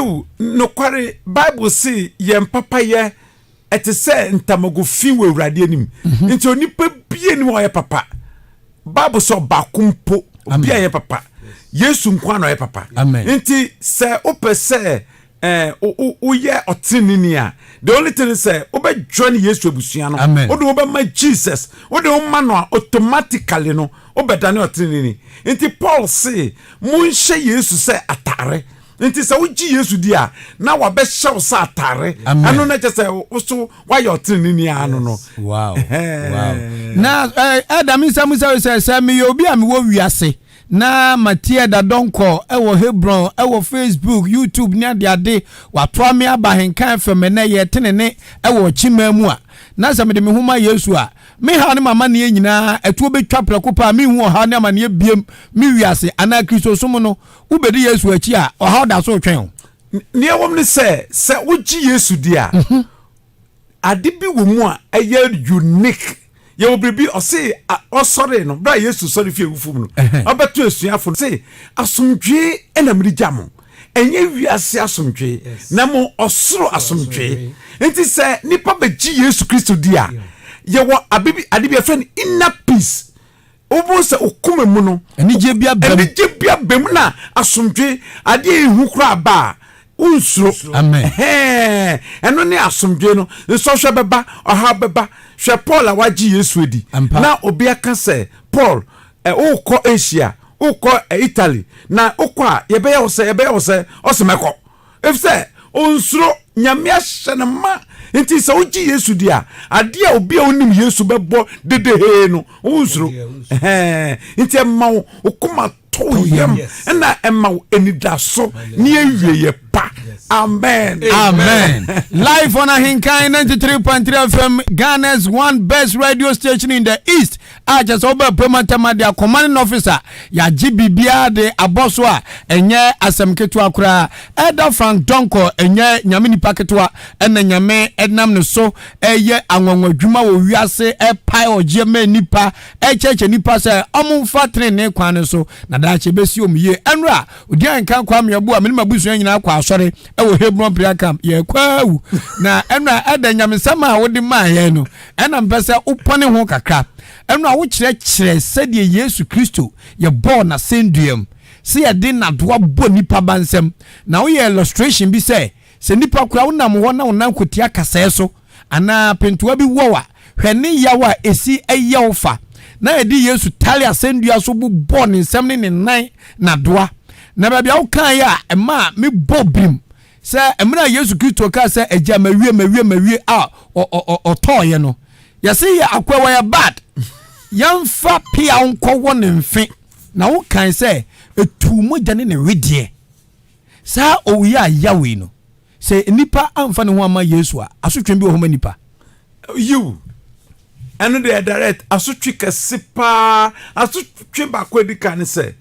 Yiw, nokware, Bible se yɛn papayɛ ɛte sɛ ntamago fi wɔ Awurade anim. Nti onipa bie ni hɔ a ɔyɛ papa. Bible sɛ ɔbaako mpo, obi a yɛ papa. Yesu nko ara na ɔyɛ papa. Amen. Nti sɛ wopɛ sɛ woyɛ ɔteneneeni a, the only thing is sɛ wobɛ join Yesu abusua no. Amen. Wode wobɛma Jesus, wode woma no a, automatically no wobɛdane ɔteneneeni. Nti Paul se monhyɛ Yesu sɛ atare. Nti sɛ wogye Yesu di a, na wabɛhyɛ wo sɛ atare. Amen. Ɛno na kyerɛ sɛ wo so woayɛ ɔteneneeni ara no no. Wow. Wow. Na ɛda me nsa mu sɛ sɛ sɛ meyɛ obi a mewɔ wiase na matie Ɛda Dɔnkɔ wɔ Hebron wɔ Facebook, YouTube ne adeade, watoa me aba Ahenkan FM ɛnɛ yɛtenene wɔ ɔkyeman mu a, na sɛ mede me ho ma Yesu a, me haw ne m'amanneɛ nyinaa ɛtoɔ bɛtwa prɛko pɛ a menhu ɔhaw ne amanneɛ biem me wiase anaa Kristosom no. Wobɛdi Yesu akyi a, ɔhaw da so retwɛn wo. Nea ɛwom ne sɛ, sɛ wogye Yesu di a, ade bi wɔ mu a ɛyɛ unique. Yɛwɔ biribi, ɔse ɔsɔre no, berɛ a Yesu sɔre fi awufo mu no, ɔbɛto asuafo no se, asomdwee na mede gya mo. Ɛnyɛ wiase asomdwee, na mmom ɔsoro asomdwee. Nti sɛ nipa bɛgye Yesu Kristo di a, yɛwɔ ade bi yɛfrɛ no inner peace. Wobɛhu sɛ wo koma mu no, anigye bi aba mu. Anigye bi aba mu na asomdwe, adeɛ a ehu koraa ba a, wonsuro. Amen. Ɛhɛn, ɛno ne asomdwe no. Nsɔhwɛ bɛba, ɔhaw bɛba. Hwɛ Paul a wagye Yesu adi. Ampa. Na obi aka sɛ, Paul, ɛ, wokɔ Asia, wokɔ Italy, na wokɔ a, yɛbɛyɛ wo sɛ, yɛbɛyɛ wo sɛ, ɔse mɛkɔ. Efisɛ onsuro, Nyame ahyɛ no ma. Nti sɛ wogye Yesu di a, adeɛ a obi a onim Yesu bɛbɔ dedehee no, wonsuro. Ɛhɛn. Nti ɛma wo wo koma tɔ wo yam, ɛna ɛma wo anidaso ne awieeɛ pa. Amen. Amen. Live on Ahenkan 93.3 FM, Ghana's one best radio station in the East. A kyerɛ sɛ wobɛ pɛ mu atɛm ade a commanding officer yɛagye biribiara de abɔ so a ɛnyɛ asɛm ketewa koraa. Elder Frank Donkor ɛnyɛ Nyame nipa ketewa ɛna Nyame ɛnam ne so ɛyɛ anwanwa dwuma wɔ wiase ɛpae ɔgyeɛ ma nnipa ɛkyerɛkyerɛ nnipa sɛ ɔmo mfa tenenee kwan no so na daakye ɛbɛsi ɔmo yie. Ɛnora Odianka Kwame Abu a me ne m'abusua nyinaa kɔ asɔre ɛwɔ Hebron Prayer Camp yɛkɔ awu na ɛnora ɛda nyamesɛm a wode maa yɛn no Ɛna mepɛ sɛ wopɔne ho kakra. Ɛno a wokyerɛkyerɛ sɛdeɛ Yesu Kristo yɛbɔɔ n'asɛnnua mu, sɛ yɛde nnadoa bɔ nnipa ba nsam. Na woyɛ illustration bi sɛ, sɛ nnipa koraa wonam hɔ na wo nan kɔtia kasɛɛ so anaa pentoa bi wɔ wo a, hwɛ ne yaw a ɛsi yɛ wo fa. Na yɛde Yesu tare asɛnnua so bobɔɔ ne nsam ne ne nan nnadoa. Na baabi a wokaeɛ a ɛmaa mebɔɔ birim Sɛ mmerɛ a Yesu Kristo kaa sɛ, Agya, mawie, mawie, mawie a ɔtɔɔeɛ no, yɛse yɛ akoa wɔyɛ bad. Yɛmfa peaw nkɔwɔ ne mfe. Na wokae sɛ, ɛtuu mogya ne ne wedeɛ. Saa owuiɛ a yaw yi no, sɛ nnipa amfa ne ho amma Yesu a, asotwe bi wɔ hɔ ma nnipa? Yiw, ɛno deɛ direct asotwe kɛse paa. Asotwe baako a ɛdi kan ne sɛ,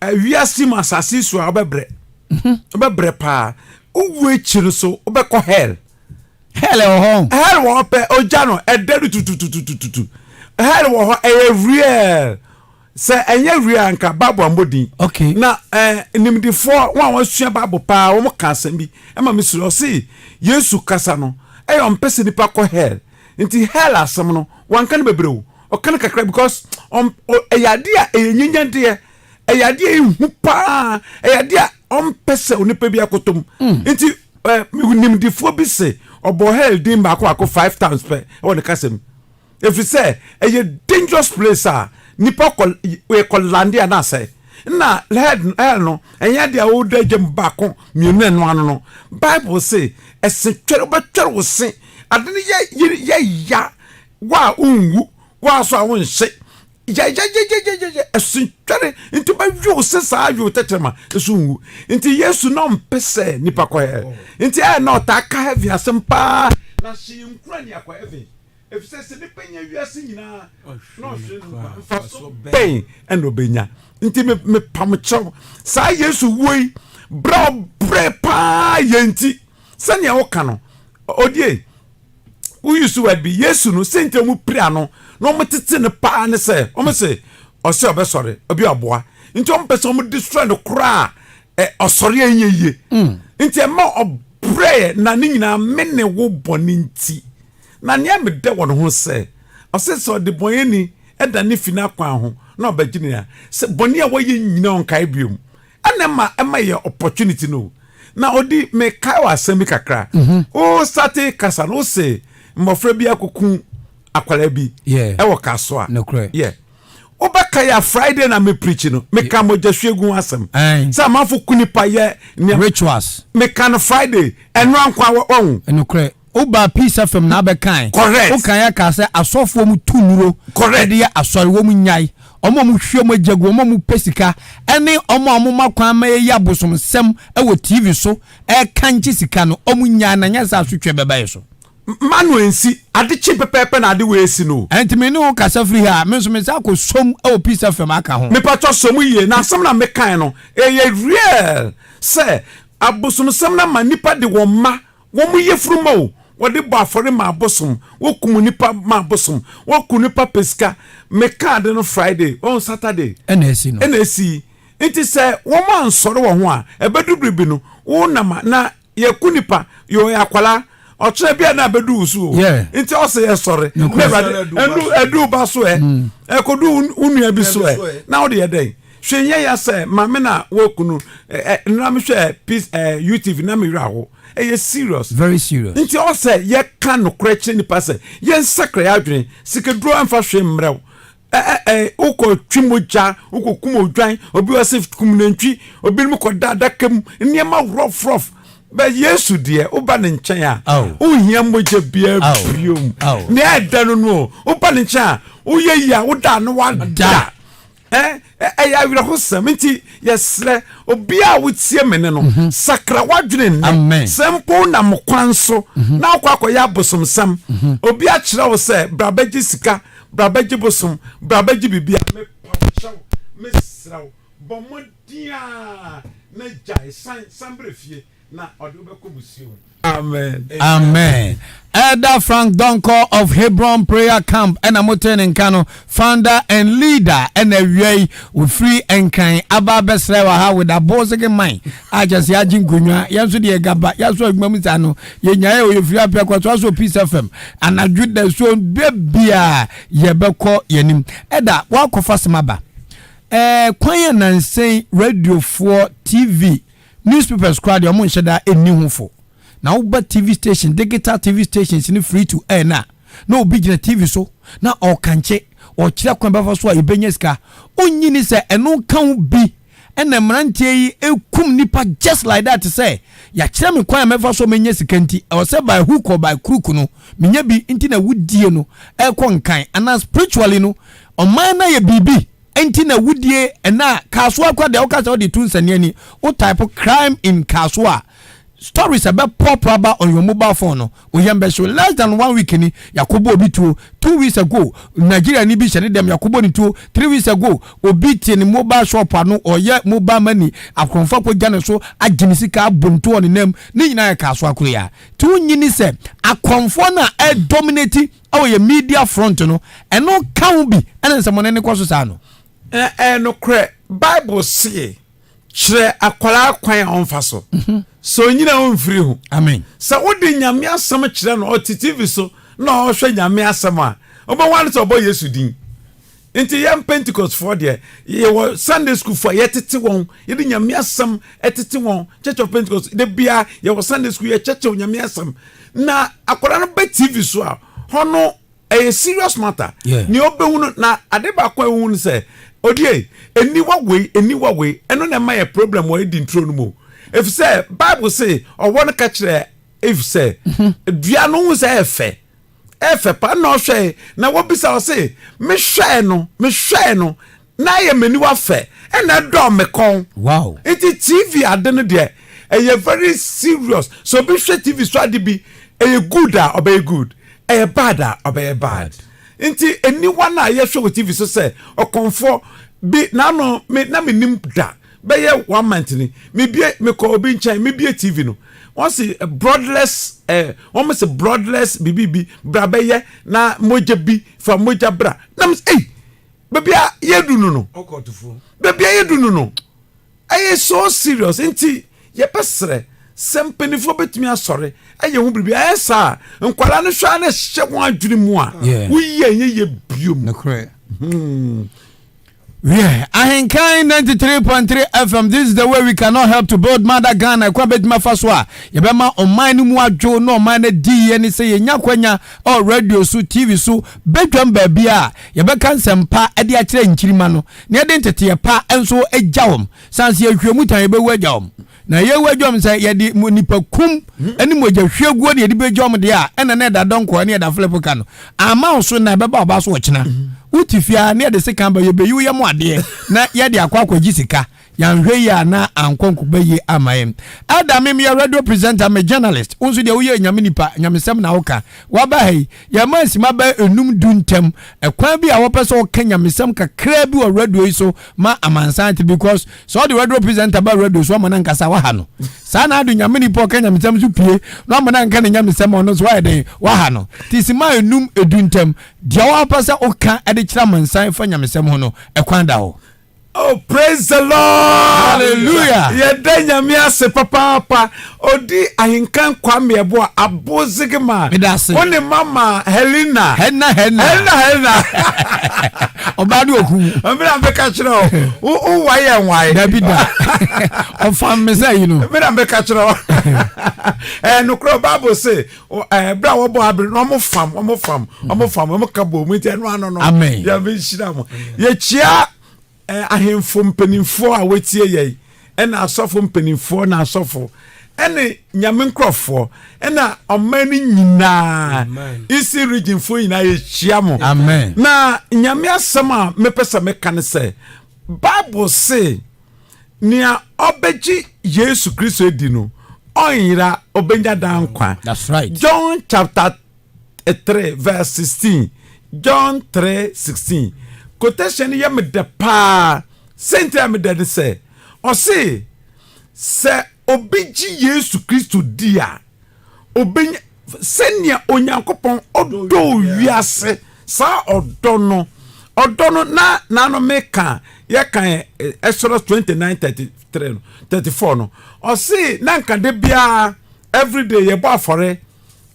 Wiase mu asase so a wobɛbrɛ. Mhm. Wobɛbrɛ paa. Wowu akyi no so wobɛkɔ hell. Hell wɔ hɔ. Hell wɔ hɔ pɛ ogya no ɛdɛ no tutututututu. Hell wɔ hɔ ɛyɛ real. Sɛ ɛnyɛ real anka Bible ammɔ din. Okay. Na eh, nimdefoɔ wɔn a wɔasua Bible paa wɔn ka asɛm bi ɛma me suro ɔse Yesu kasa no ɛyɛ ɔmpɛ sɛ nipa kɔ hell. Nti hell asɛm no wanka no bebree o. Ɔka no kakra because ɛyɛ adeɛ a ɛyɛ nyinyadeɛ, ɛyɛ adeɛ a ɛhu paa, ɛyɛ adeɛ a ɔmpɛ sɛ onipa bi akoto mu. Mm. Nti nimdifoɔ bi se ɔbɔ hell din baako baako five times pɛ ɛwɔ ne kasa mu. Ɛfiri sɛ ɛyɛ dangerous place a nipa kɔ kɔ lande a na asɛe. Na hell hell no ɛnyɛ adeɛ a woda gya mu baako mmienu ɛno ano no. Bible se ɛse twɛre wobɛtwɛre wo se ade no yɛ yɛ ya Wo a wonwu, wo a so a wonhye, yɛyɛyɛyɛyɛyɛ, ɛso twɛre, nti wobɛwe wo se saa we wo tɛkyerɛma, nso nwu. Nti Yesu na ɔmpɛ sɛ nipa kɔ hell. Nti ɛyɛ na ɔtaa ka heaven asɛm paa, na hyɛ yɛn nkuran ne akɔ heaven. Efisɛ sɛ nipa nya wiase nyinaa na ɔhwere ne nkwa, mfaso bɛn na obenya? Nti me mepam kyɛw, saa Yesu wuo yi, brɛ a ɔbrɛ paa yɛn nti, sɛnea woka no, odie, Wo use word bi, Yesu no, sɛ nti a wɔn pira no na wɔn tete no paa ne sɛ, wɔn se ɔsɛ ɔbɛsɔre, obi ɔboa. Nti wɔn pɛ sɛ wɔn destroy no koraa. Ɔsɔre a ɛnyɛ yie nti ɛma ɔbrɛɛ na ne nyinaa me ne wo bɔne nti. Na nea medɛ wɔ ne ho sɛ, ɔse sɛ ɔdebɔneyɛni da ne fi n'akwan ho na ɔbɛgye ne a, sɛ bɔne a wayɛ nyinaa ɔnkae biom. Ɛna ɛma ɛma yɛ opportunity no. Na ɔdi mekae wɔ asɛm bi kakra. Wo starte kasa no wose mmɔfra bi akɔku akwadaa bi ɛwɔ Kasoa. Nokorɛ. Yeah. Wobɛkae a Friday na me preach no, meka mogyahwiegu ho asɛm. Sɛ amanfo ku nipa yɛ nneɛma. Rituals. Meka no Friday, ɛno anko a wahu. Nokorɛ. Wobaa Peace FM na abɛkae. Correct. Wokae aka sɛ asɔfoɔ mu tu nnuro. Correct. Ɛde yɛ asɔre, wɔn nyae. Wɔn a wɔhwie wɔn agya gu, wɔn a wɔpɛ sika, ɛne wɔn a wɔma kwan ma yɛyi abosomsɛm wɔ TV so ɛrekankye sika no, wɔn nyae na nyɛ sɛ asotwe bɛba yɛ so. Mma no nsi. Ade kye pɛpɛɛpɛ na ade wei asi no o. Ɛnti me ne wo kasa firi ha a, me nso me san akɔ som wɔ Peace FM aka ho. Mepatwɔ sɔ mu yie na asɛm na mekae no ɛyɛ real sɛ abosomsɛm no ama nnipa de wɔn mma, wɔn yafunu mma o, wɔde bɔ afɔre ma abosom, wɔkum nnipa ma abosom, wɔku nnipa pɛ sika. Meka ade no Friday, wahu Saturday Ɛna asi no. ɛna asi. Nti sɛ wɔn ansɔre wɔ ho a, ɛbɛdu bere bi no, wonam a na Yɛku nipa, yɛ ɔyɛ akwalaa, ɔkyena bi a na abɛdu wo so o. Nti ɔsɛ yɛ sɔre. Na Awurade, ɛnu ɛdu ba so ɛ, mm. ɛkɔdu wo nua bi so ɛ, na wode yɛ dɛn? Hwɛ nyɛ ya sɛ maame na wɔku no, ɛ nnura mi hwɛ peace ɛ UTV na mi werɛ aho. Ɛyɛ serious. Very serious. Nti ɔsɛ yɛka nokorɛ kyerɛ nipa sɛ yɛnsakra yɛ adwene, sikaduro ɛmfa hwee mmerɛw. Ɛ wokɔ twi mogya, wokɔ kum odwan, obi wɔ sɛ kum nantwi, obinom kɔ da adaka mu, nneɛma rɔfrɔf. Bɛ Yesu deɛ, woba ne nkyɛn a, wohia mogya biara biom. Nea ɛda no no, woba ne nkyɛn a, woyɛ yi a, woda no wada. Ɛyɛ awerɛhosɛm nti yɛsrɛ obiara a wotie me ne no mhm. sakra w'adwene nnɛ sɛ mpo wonam kwan so mhm. na wokɔ akɔyɛ abosomsɛm mhm. obi akyerɛ wo sɛ bra bɛgye sika bra bɛgye bosom bra bɛgye biribi a mepa kyɛw mesrɛ wo bɔ mmɔden a na gyae san san brɛ fie na ɔde wo bɛkɔ musuo mu. Amen. Amen. Elder Frank Donkor of Hebron Prayer Camp ɛna mote ne nka no, founder and leader ɛna awia yi ofiri Nkran aba abɛsrɛ wɔ ha with abosege man a kyɛ sɛ yɛagye nkonnwa yɛn nso deɛ gaba yɛaso adwuma mu saa no yɛnyaeɛ o yɛfiri apɛ kɔtoa so Peace FM anadwo da so bia yɛbɛkɔ yɛnim ɛda woakɔfa sɛm aba ɛɛ kwan yɛ nansɛn radiofoɔ TV Newspapers koraa deɛ ɔmo nhyɛ da nni ho fo. Na woba TV station, digital TV stations ne free to air no a, na obi gyina TV so na ɔɔkankye, ɔɔkyerɛ kwan bɛfa so a yɛbɛnya sika. Onnye nni sɛ ɛno ka ho bi na mmeranteɛ yi ɛkum nnipa just like that sɛ yɛakyerɛ me kwan a mɛfa so a mɛnya sika nti ɛwɔ sɛ by hook or by crook no menya bi nti na wudie no ɛrekɔ nkan anaa spiritually no ɔman no ayɛ biribi Enti na wudie ɛna a Kasoa kora deɛ woka sɛ wode to nsania ni wo type crime in Kasoa a stories ɛbɛ pop aba on your mobile phone no wo yam bɛhyew less than one week ni yakɔbɔ obi tuo two weeks ago Nigeria ni bi hyɛ ne dɛm yakɔbɔ ne tuo three weeks ago obi te ne mobile shop ano ɔyɛ mobile money akorɔmfo akɔgya ne so agye ne sika abɔ ne tuo wɔ ne nam ne nyinaa yɛ Kasoa koro yi a nti wonyi ni sɛ akɔmfoɔ no a ɛdominate Ɛwɔ yɛ media front no, ɛno ka ho bi ɛna nsɛmɔne no kɔ so saa no. Ɛyɛ nokorɛ, Bible se, Kyerɛ akwadaa kwan a ɔmfa so, mhm. sɛ onyini a ɔmfiri ho. Amen. Sɛ wode Nyame asɛm kyerɛ no, ɔte TV so na ɔhwɛ Nyame asɛm a, wobɛhu ano sɛ ɔbɔ Yesu din. Nti yɛn Pentecostfoɔ deɛ, yɛwɔ Sunday school foɔ a yɛtete wɔn, yɛde Nyame asɛm tete wɔn. Church of Pentecost, da biara yɛwɔ Sunday school, yɛkyɛkyɛw Nyame asɛm. Na akwadaa no bɛ TV so a, hɔ no ɛyɛ serious matter. Nea ɔbɛhu no, na ade baako a ɛhu no sɛ, odie, aniwa wei, aniwa wei, ɛno na ɛma yɛ problem wɔ Eden turo no mu. Efisɛ Bible se, ɔwɔ no ka kyerɛ Eve sɛ, mhm. dua no hu sɛ ɛfɛ. Ɛfɛ pa na ɔhwɛe na wɔbisa ɔse mehwɛe no mehwɛe no na ayɛ m'aniwa fɛ ɛna ɛdɔɔ me kɔn. Wow. Nti TV ade no deɛ ɛyɛ very serious sɛ obi hwɛ TV so ade bi ɛyɛ good a ɔbɛyɛ good ɛyɛ bad a ɔbɛyɛ bad nti aniwa no a yɛhwɛ wɔ TV so sɛ ɔkɔmfoɔ bi n'ano me na menim da bɛyɛ one month ni mebie mekɔ obi nkyɛn mebie tv no wɔn si eh, bloodless eh, wɔn si bloodless bibi bi bra bɛyɛ na mogya bi fa mogya bra na mo ei baabi a yɛdu no no baabi a yɛdu no no. Ɛyɛ so serious nti yɛbɛsrɛ sɛ mpanimfoɔ bɛtumi asɔre ayɛ ho biribi. Ayɛ saa a, nkwadaa no hwɛ a na ɛhyɛ wɔn adwene mu a, woyi a ɛnyɛ yɛ biom. Nokorɛ. Wiɛ, Ahenkan 93.3 FM, this is the way we cannot help to build Mother Ghana. Ɛkwan bɛtumi afa so a yɛbɛma ɔman no mu adwo na ɔman no adi yie ne sɛ yɛnya akwanya ɔ radio so, TV so, badwam baabi a yɛbɛka nsɛmpa de akyerɛ nkyirima no na yɛde nteteɛ pa nso agya wɔn. San sɛ yɛhwie mu tan yɛbɛwu agya wɔn. Na yɛwu agya wɔn sɛ yɛde nipa kum ne mogya hwieguo na yɛde bɛgya wɔn deɛ a, ɛna na ɛda dɔnkɔ ne ɛda Philip ka no. Ama wo so na ɛbɛba ɔba so ɔkyena. Wote fie a na yɛde sekan ba yɛbɛyi wo yam adeɛ na yɛde akɔ akɔgye sika. Yɛanhwɛ yie a na ankɔ nkɔba yie amma yɛn. Elder me meyɛ radio presenter, me journalist. Wo nso deɛ woyɛ nyame nipa, nyamesɛm na woka. Waba ha yi, yɛma nsima bɛyɛ enum du ntɛm. Ɛkwan bi a wɔpɛ sɛ wɔka nyamesɛm kakraa bi wɔ radio yi so ma amansan te because sɛ ɔde radio presenter ba radio so ama no ankasa waha no. Saa na ado nyame nipa ɔka nyamesɛm so pie na ama no anka ne nyamesɛm ɔno nso wayɛ den waha no. Ti sima enum edu ntɛm. Deɛ wɔpɛ sɛ woka de kyerɛ amansan fa nyamesɛm ho no, ɛkwan da hɔ. Oh, praise the Lord. Hallelujah. Yɛda Nyame ase papaapa. Odi ahenkan Kwame Ɛboa Abozigma. Meda ase. Wo ne mama Helena. Helena Helena. Helena Helena. Ɔbaa ne oku. Mena mbɛka kyerɛ wo. Wo wae yɛ nwae. Dabi da. Ɔfam me sɛ yi no. Mena mbɛka kyerɛ wo. Eh, nokorɛ Bible se, eh, bere a wɔbɔ abere no wɔn fam, wɔn fam, wɔn fam, wɔn ka bɔ mu nti ɛno ano no. Amen. Yɛn nhyira mo. Yɛkyia Ahemfo mpanimfoɔ a wɔatie yɛn, ɛna asɔfo mpanimfoɔ na asɔfo, ɛne nyame nkurɔfoɔ, ɛna ɔman no nyinaa, Eastern region foɔ nyinaa yɛhyia mo. Amen. Na nyame asɛm a mepɛ sɛ meka ne sɛ, Bible se nea ɔbɛgye Yesu Kristo adi no, ɔnyera, ɔbɛnya daa nkwa. That's right. John chapter 3 verse 16 John 3 16 quotation no yɛ me dɛ paa sɛnti a me dɛ ne sɛ ɔse sɛ obi gye Yesu Kristo di a obenya sɛnea Onyankopɔn ɔdɔ wiase saa ɔdɔ no ɔdɔ no na naano meka yɛka Exodus 29 33 no 34 no ɔse na nka de biara everyday yɛbɔ afɔre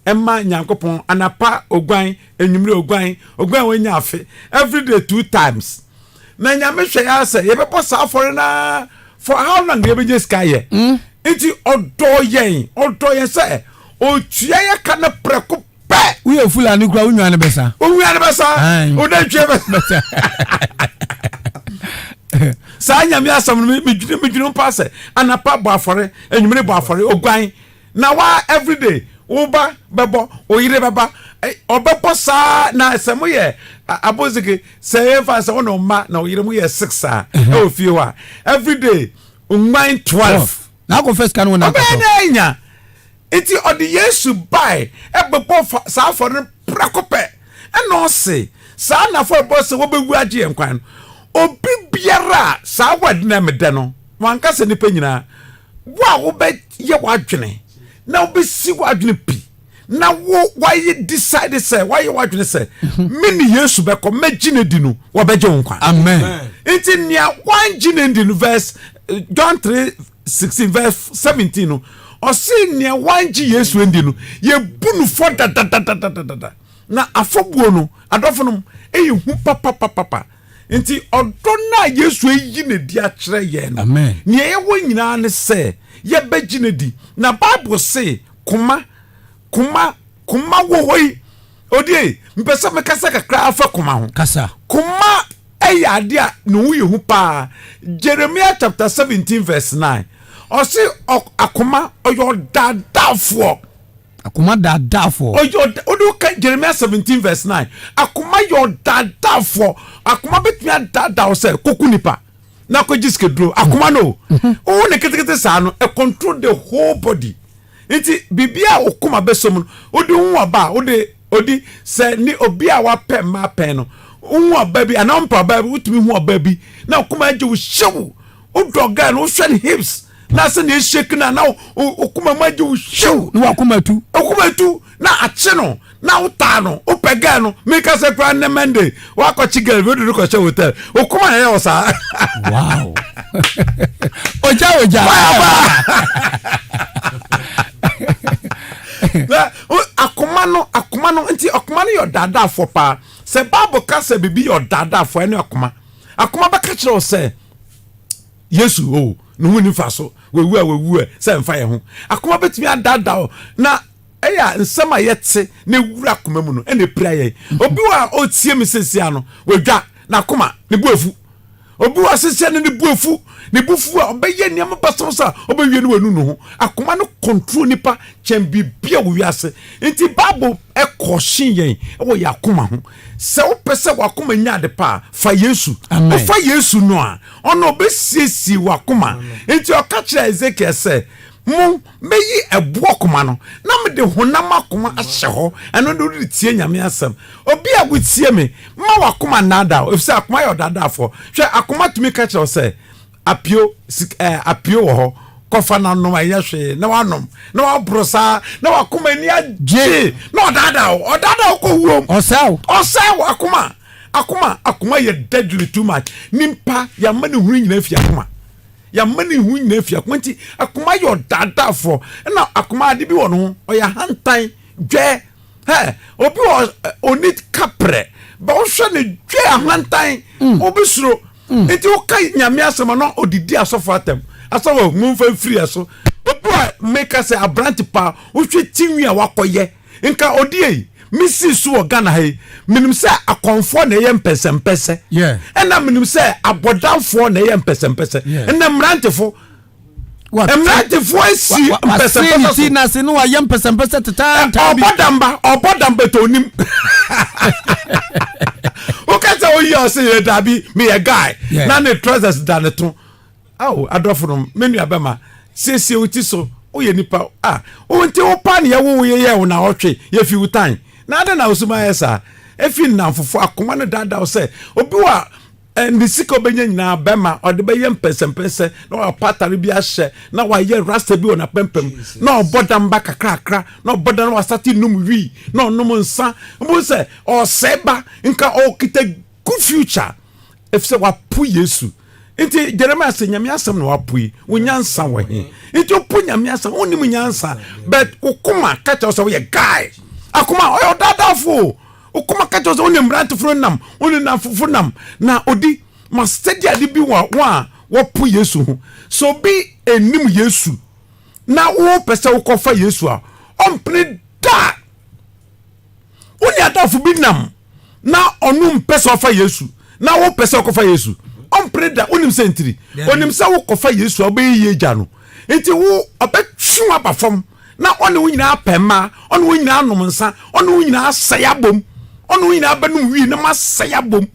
ɛma Nyankopɔn anapa oguan enyimire oguan oguan wanya afe everyday two times na Nyame hwɛ ya sɛ yɛbɛbɔ saa afɔre na for how long yɛbɛnya sika yɛ mm. nti ɔdɔ yɛn ɔdɔ yɛn sɛ otua yɛ ka no prɛko pɛ. Woyɛ Fulani kura wo nwa no bɛsa. Wo nwa no bɛsa. Wo nantwie bɛsa. Saa Nyame asɛm no medwene medwene mpa sɛ anapa bɔ afɔre enyimire bɔ afɔre oguan Na wa everyday wo ba bɛbɔ wo yere bɛba ɔbɛbɔ saa na sɛ mo yɛ abozike sɛ yɛn fa sɛ wo na ɔma na ɔyere mo yɛ six a mhm. ɛwɔ fie hɔ a everyday nwan 12. Na akɔ first kan wɔn akɔtɔ. Ɔbɛyɛ na anya nti ɔde Yesu bae ɛbɛbɔ saa afɔre no prɛko pɛ ɛna ɔse saa na afɔrebɔ sɛ wɔbɛwu agye yɛn kwan no obi biara a saa word na ɛmedɛ no wanka sɛ nipa nyinaa. Wo a wobɛyɛ w'adwene na wobɛsi w'adwene pi na wo wayɛ decide sɛ wayɛ w'adwene sɛ me ne Yesu bɛkɔ mɛgye no di no wɔbɛgye wo nkwa. Amen. Nti nea wangye no ndi no verse eh, John 3 16 verse 17 no ɔse nea wangye Yesu ndi no yɛbu no fɔ dadadadadada na afɔbuo no adɔfo nom ɛyɛ hu papapapapa. Nti ɔdɔ no a Yesu ayi no adi akyerɛ yɛn no, nea yɛwɔ nyinaa ne sɛ yɛbɛgye no adi. Na Bible se koma, koma, koma wɔ hɔ yi. Odie, mpɛ sɛ mekasa kakra afa koma ho. Kasa. Koma ɛyɛ ade a ne ho yɛ hu paa. Jeremiah chapter 17 verse 9. Ɔse akoma ɔyɛ ɔdaadaafoɔ. Akoma daadaafoɔ. Ɔyɛ ɔda wode woka Jeremiah 17 verse 9 akoma yɛ ɔdaadaafoɔ. Akoma bɛtumi adaadaa wo sɛ kɔku nipa na kɔgye sikaduro. Akoma no mhm. wohu ne ketekete saa no ɛ control the whole body. Nti biribi a okoma bɛsɔ mu no wode hu ɔba a wode odi sɛ ne obi a wapɛ mmaa pɛn no wohu ɔba bi anaa wompɛ ɔba bi wotumi hu ɔba bi na okoma agye wo hyew wodɔ guy no wohwɛ ne hips na sɛ na ehyek na na okoma mu agye wo hyew na wakoma tu okoma tu na akye no na wotaa no wopɛ girl no meka sɛ koraa nnɛ Monday wakɔkye girl bi wode no kɔhyɛ hotel okoma na ɛyɛ wɔ saa wow. Ogya ogya. Akoma no akoma no nti akoma no yɛ ɔdaadaafoɔ paa. Sɛ Bible ka sɛ biribi yɛ ɔdaadaafoɔ ɛne akoma. Akoma bɛka kyerɛ wo sɛ Yesu o oh, ne ho ni mfa so wawu a wawu ɛ sɛ mfa yɛ ho. Akoma bɛtumi adaadaa wo na ɛyɛ a nsɛm a yɛte na ɛwura akoma mu no ɛna ɛpira yɛn. Obi wɔ a ɔtie me sesia no wadwa n'akoma ne bo afu. Obi wɔ asehyɛ no ne bo afu, ne bo fu a ɔbɛyɛ nneɛma basabasa a ɔbɛwie no wanu ne ho. Akoma no control nipa kyɛn biribi a wɔ wiase. Nti Bible ɛkɔhye yɛn wɔ yɛn akoma ho. Sɛ wopɛ sɛ w'akoma nya ade pa a, fa Yesu. Wofa Yesu no a, ɔno ɔbɛsiesie w'akoma. Nti ɔka kyerɛɛ Ezekiel sɛ, Mo, mɛyi ɛboɔ koma no, na mede honam akoma ahyɛ hɔ. Ɛno de wode tie Nyame asɛm. Obi a wotie me, mma w'akoma nnaadaa wo, efisɛ akoma yɛ ɔdaadaafoɔ. Hwɛ, akoma tumi ka kyerɛ wo sɛ, Apio, sik, ɛɛ, apio wɔ hɔ, kɔfa na nom, ɛnyɛ hwee, na woanom, na woaboro saa, na w'akoma ani agye, na ɔdaadaa wo, ɔdaadaa wo kɔ wuom. Ɔsɛe wo. Ɔsɛe wo, akoma, akoma, akoma yɛ deadly too much. Nimpa, yɛama ne hunu nyinaa fi akoma. Yɛama ne ho nyinaa fi akoma nti akoma yɛ ɔdaadaafoɔ ɛna akoma ade bi wɔ ne ho ɔyɛ ahantan dwɛ hɛ obi wɔ ɔni kaprɛ bɛ wohwɛ ne dwɛ ahantan mm. obi suro mm. nti woka nyame asɛm ano ɔdidi asɔfo atɛm asɔfo momfa mfiri ɛso obi a meka sɛ aberante paa wohwɛ tinwi a wakɔyɛ Nka ɔdeɛ yi me sii so wɔ Ghana ha yi menim sɛ akɔmfoɔ na ɛyɛ mpɛsɛmpɛsɛ ɛna menim sɛ abɔdamfoɔ na ɛyɛ mpɛsɛmpɛsɛ ɛna mmerantefo mmerantefoɔ asi mpɛsɛmpɛsɛ so na se no wayɛ mpɛsɛmpɛsɛ tetaata bi ɔbɔ damba ɔbɔ damba tɔ onim woka sɛ oyi a ɔsɛ yɛ dabi meyɛ guy na ne trousers da ne to Ao, adɔfonom, me nuabɛma, siesie wo ti so, woyɛ nipa a, wo nti wo pa ne yɛwo wo yɛyɛɛ wo naawɔtwe, yɛfi wo tan. Na adɛn na wo suban yɛ saa? Efi nnamfofo akoma no daadaa wo sɛ obi wɔ a ne sika ɔbɛnya nyinaa bɛma ɔde bɛyɛ mpɛnsɛmpɛnsɛ na wapa atare bi ahyɛ na wayɛ rasta bi wɔ n'apampam na ɔbɔ damba kakrakra na ɔbɔ dam na wasate nom wii na ɔnom nsa mpo sɛ ɔsɛe ba nka ɔkita good future efisɛ wapo Yesu. Nti Jeremiah sɛ Nyame asɛm na wapo yi, wo nyansa wɔ he? Nti wopo Nyame asɛm, wonnim nyansa, but wo koma ka kyerɛ wo sɛ woyɛ guy. Akoma, ɔyɛ ɔdaadaafo o. Wo koma ka kyerɛ wo sɛ wo ne mmerantefo no nam, wo ne nnamfofo nam, na odi. Ma sɛdeɛ ade bi wɔ wɔn a wɔpo Yesu ho. Sɛ obi nnim Yesu na wopɛ sɛ wokɔfa Yesu a, ɔmpene da. Wo ne adamfo bi nam na ɔno mpɛ sɛ ɔfa Yesu na wopɛ sɛ ɔkɔfa Yesu. Ɔmpene da. Wonim sɛ ntiri. Onim sɛ wokɔfa Yesu a wobɛyɛ yie gya no. Nti wo ɔbɛtwe wo aba fam na ɔne wo nyinaa apɛ mmaa, ɔne wo nyinaa anom nsa, ɔne wo nyinaa asɛe abom, ɔne wo nyinaa bɛnom wii na moasɛe abom.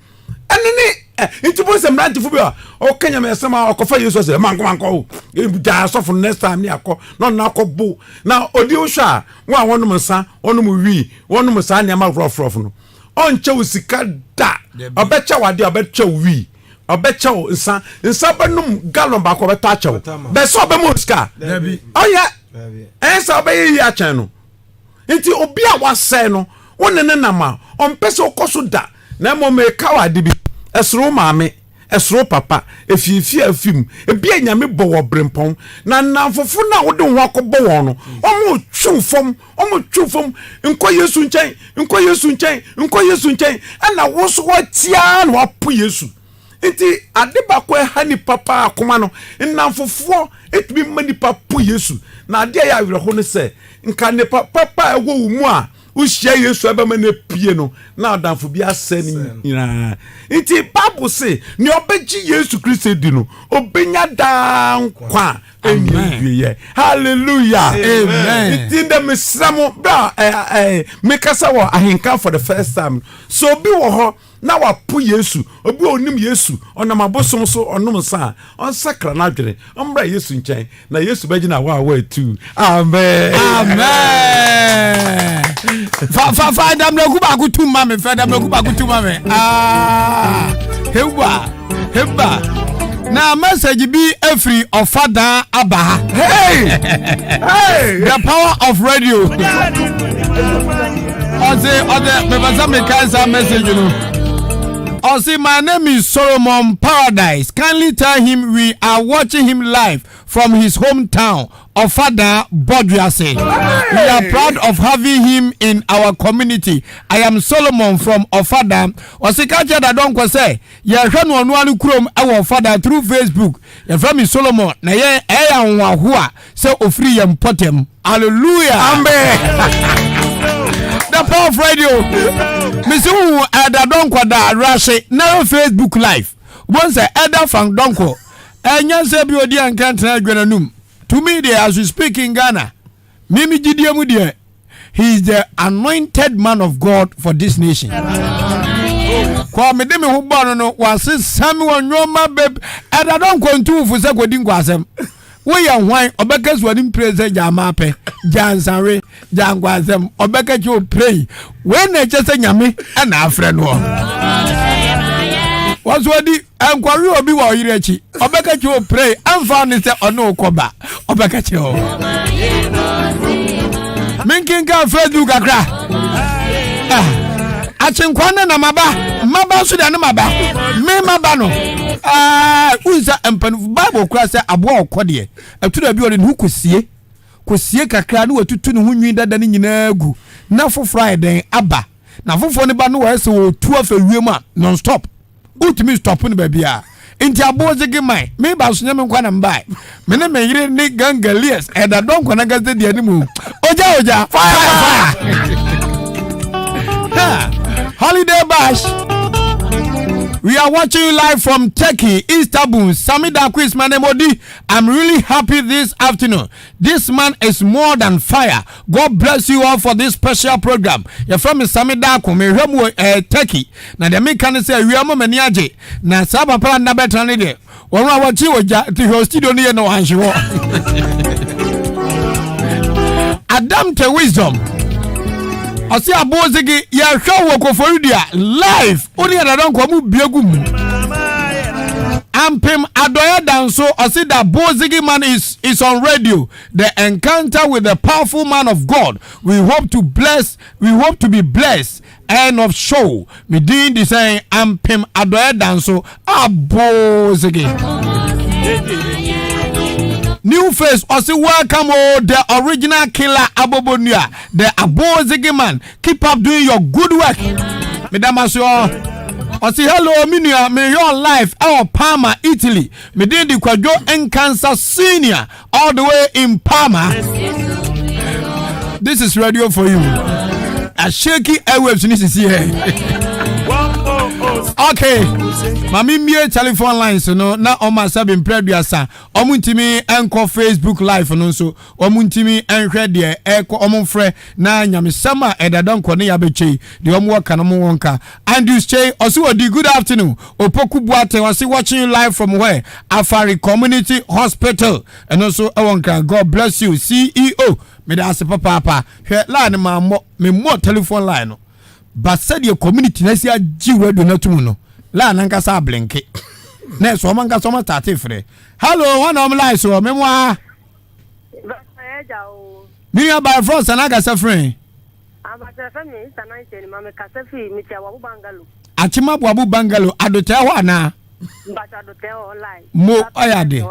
Ɛno ne ɛ nti bo sɛ mmerantefo bi a ɔka nyame asɛm a ɔkɔfa Yesu asɛ mankɔ mankɔ o gyaa asɔfo no next time ne akɔ na ɔno akɔ bo na ɔdi wohwɛ a wɔn a wɔnom nsa wɔnom wii wɔnom saa nneɛma rɔfrɔf no ɔnkyɛ wo sika da ɔbɛkyɛ wo adeɛ ɔbɛkyɛ wo wii ɔbɛkyɛ wo nsa nsa bɛnom gallon baako ɔbɛtɔ akyɛ wo bɛsɛ ɔbɛma wo sika ɔyɛ ɛnsɛ ɔbɛyɛ yie akyɛn no Nti obi a wasɛe no, wo ne no nam a, ɔmpɛ sɛ wokɔ so da. Na mmom meka wo ade bi, ɛsoro wo maame, ɛsoro wo papa, efiefie a afi mu, ebia Nyame bɔ wo ɔberempɔn, na nnamfofo no a wode wo ho akɔbɔ wɔn no, wɔretwe wo fam, wɔretwe wo fam, nkɔ Yesu nkyɛn, nkɔ Yesu nkyɛn, nkɔ Yesu nkyɛn, ɛna wo nso woatia ara na woapo Yesu. Nti ade baako a ɛha nipa paa akoma no, nnamfofoɔ tumi ma nipa po Yesu. Na adeɛ a ɛyɛ awerɛho ne sɛ, nka nnepa papa a ɛwɔ wo mu a wohyia Yesu a ɛbɛma no apue no, na adamfo bi asɛe ne nyinaa. Nti Bible se, nea ɔbɛgye Yesu Kristo adi no, ɔbɛnya daa nkwa a ɛnni awieɛ. Hallelujah! Amen. Nti ndɛ mesrɛ mo, berɛ a mekasa wɔ ahenka for the first time no, sɛ obi wɔ hɔ na wapo Yesu, obi a onim Yesu, ɔnam abosom so ɔnom nsa a, ɔnsakra n'adwene, ɔmmra Yesu nkyɛn, na Yesu bɛgye no awaawa atuu. Amen. Amen. Fa fa fa damnaku baako tum ma me. Fa damnaku baako tum ma me. Ah, heba, heba. Na message bi efiri ɔfadan aba ha. Hey! Hey! The power of radio. Ɔse ɔde mepɛ sɛ mekae saa message no. Ɔse my name is Solomon Paradise kindly tell him we are watching him live from his home town Ɔfadaa Bɔdwease. We are proud of having him in our community. I am Solomon from Ɔfadaa. Ɔse ka kyerɛ Dadɔnkɔ sɛ yɛhwɛ no ɔno ara ne kurom wɔ Ɔfadaa through Facebook. Yɛfrɛ me Solomon na yɛn ɛyɛ ahohoahoa sɛ ofiri yɛn mpɔtam. Hallelujah. Amen. The power of radio. Mesi hu ɛda dɔnkɔ da rase na Facebook live. Wọ́n sɛ ɛda fan dɔnkɔ. Ɛnyɛ sɛ bi odi anka tena adwa n'anum. To me deɛ as we speak in Ghana, mimi gyidie mu deɛ he is the anointed man of God for this nation. Kɔ mede me ho bɔ no no wasesa me wɔ nneɛma beb ɛda dɔnkɔ ntumfo sɛ kɔdi nkɔ asɛm. Woyɛ hwan? Ɔbɛka so anim pire sɛ gyaa maapɛ, gyaa nsawe, gyaa nkwansɛm. Ɔbɛka kyerɛ o pire. Wei na ɛkyɛ sɛ Nyame ɛna afrɛ noɔ. Wɔn so ɔdi nkɔwe obi wɔ ɔyere akyi. Ɔbɛka kyerɛ o pire. Ɛmfa ne sɛ ɔne wo kɔba. Ɔbɛka kyerɛ o. Menkenkan Facebook kakra. Ah, akyenkwa ne na maba. Maba nso deɛ ne maba. Me maba no. Ah, wonsa mpanimfo Bible kora sɛ aboa ɔkɔ deɛ ɛto da bi ɔde ne ho kɔsie kɔsie kakra ne watutu ne ho nwi dada no nyinaa gu na foforɔ ayɛ dɛn aba na foforɔ no ba no wɔyɛ sɛ wɔtu afa wiem a non stop wotumi stop no baabi a nti aboɔ zege man meba so nyɛ me nkwa na mbae me ne me yere ne gangalias ɛda dɔ nkwa na gasa di anim ogya ogya fire fire holiday bash We are watching you live from Turkey, Istanbul. Samida Quiz, my name Odi. I'm really happy this afternoon. This man is more than fire. God bless you all for this special program. Your friend is Sami Dako. Me hwɛ mu eh, Turkey. Na deɛ meka ne sɛ awia ma m'ani agye. Na saa papa nna bɛtena ne deɛ. Wɔn a wɔkye wɔ gya nti hwɛ studio no yɛ na wɔanhye hɔ. Adam te wisdom. Ɔse abozege yɛhwɛ wɔ Koforidua live. Wo ne yɛdada nkɔ mu bie gu mu. Ampem Adɔeɛ Danso ɔse that Bozigi man is is on radio the encounter with the powerful man of God we hope to bless we hope to be blessed end of show me din de sɛn Ampem Adɔeɛ Danso Abozigi. New face ɔse welcome oh the original killer Abobonua the Abozigi man keep up doing your good work medamaso ɔsi hello me nua meyɛ live ɛwɔ Parma Italy me din de Kwadwo Nkansa senior all the way in Parma this is radio for you a shaky airwaves ni sisi yɛ okay maame mmie telephone lines no na ɔmo asabi mpere aduasa ɔmo ntumi nkɔ Facebook live no nso Wɔn ntumi nhwɛ deɛ ɛrekɔ, wɔn mfrɛ na nyamesɛm a ɛda dɔnkɔ ne yabɛkyɛ yi, deɛ wɔn wɔ ka no wɔn wɔ nka. Andrews Kyei, ɔse ɔdi good afternoon. Opoku Boateng, ɔse watching you live from where? Afari Community Hospital, ɛno nso ɛwɔ Nkran. God bless you CEO, meda ase papaapa. Hwɛ line no mammɔ, memmɔɔ telephone line no, but sɛdeɛ community no asi agye radio no atum no, line no ankasa ablenke. Na ɛsɛ wɔn ankasa wɔn astate frɛ. Hello, wɔn na wɔn line soɔ, memoa. Me nua baa frɛ ɔsana akasa firi. Akyem Aboabo Bungalow adotɛɛ hɔ anaa? Mo ɔyɛ ade.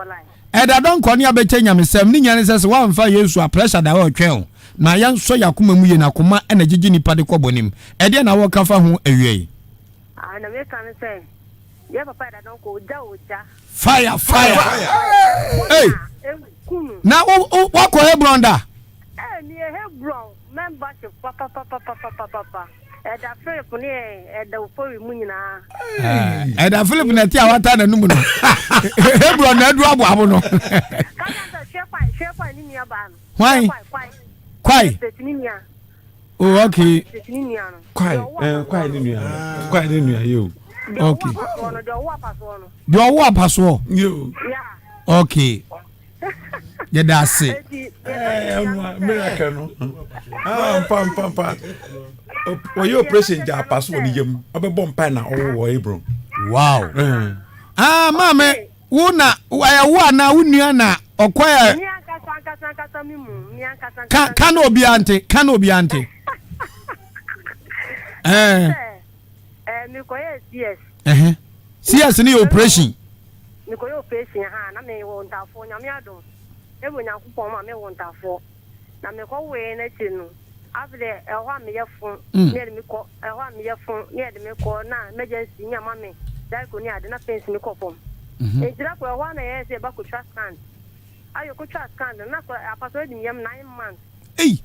Ɛda dɔnkɔ ne abɛkyɛ nyamesɛm ne nyina ne sɛ sɛ woamfa Yesu a pressure da hɔ retwɛn wo. Na yɛnsɔ yɛn akoma mu yie na akoma na ɛgyegye nipa de kɔ bɔne mu. Ɛdeɛn na woreka fa ho awia yi? Ah, na meka ne sɛ yɛ papa ɛda dɔnkɔ ogya ogya. Fire fire. Hey. Na wo wo wakɔ Hebron da? Eh, mi yɛ Hebron membership papapapapapapa. Ɛda Philip ne ɛda Ofori mu nyinaa. Ɛda Philip na ɛte a wata n'anum no. Hebron na adu aboabo no. Kasa sɛ hwɛ kwai hwɛ kwai ne nua baa no. Hwan? Kwai. Oh, okay. Kwai, eh, kwai ne nua. Kwai ne nua yo. Okay. Deɛ ɔwɔ apasoɔ. Yo. Okay. Yɛda ase. Eh, miracle no. Ah, mpa mpa mpa. Wɔyɛ operation gya apaso wɔ ne yam. Ɔbɛbɔ mpa na ɔwɔ wɔ Hebron. Wow. Eh. Ah, maame. Wo na ɛyɛ wo anaa wo nua na ɔkɔ ɛ. Mi ankasa ankasa ankasa mi mu mi ankasa ankasa. Ka ka na obiara nte ka na obiara nte. Ɛɛ. Ɛɛ mi kɔ yɛ CS. Ɛhɛ. CS no yɛ operation. Mekɔyɛ operation ha na mewɔ ntafoɔ nyame adom. Ɛwɔ Nyankopɔn ma mewo ntafoɔ. Na mekɔwoeɛ no akyiri no, afei deɛ ɛhɔ a meyɛ fo ne yɛde me kɔ, ɛhɔ a meyɛ fo ne yɛde me kɔ na emergency ne ama me gyako ne ade na pains no kɔ fam. Nti da koro ɛhɔ a na yɛyɛ sɛ yɛba kɔtwa scan. Ayɛ kɔtwa scan no na apasoɔ adi me yam 9 months. Ei!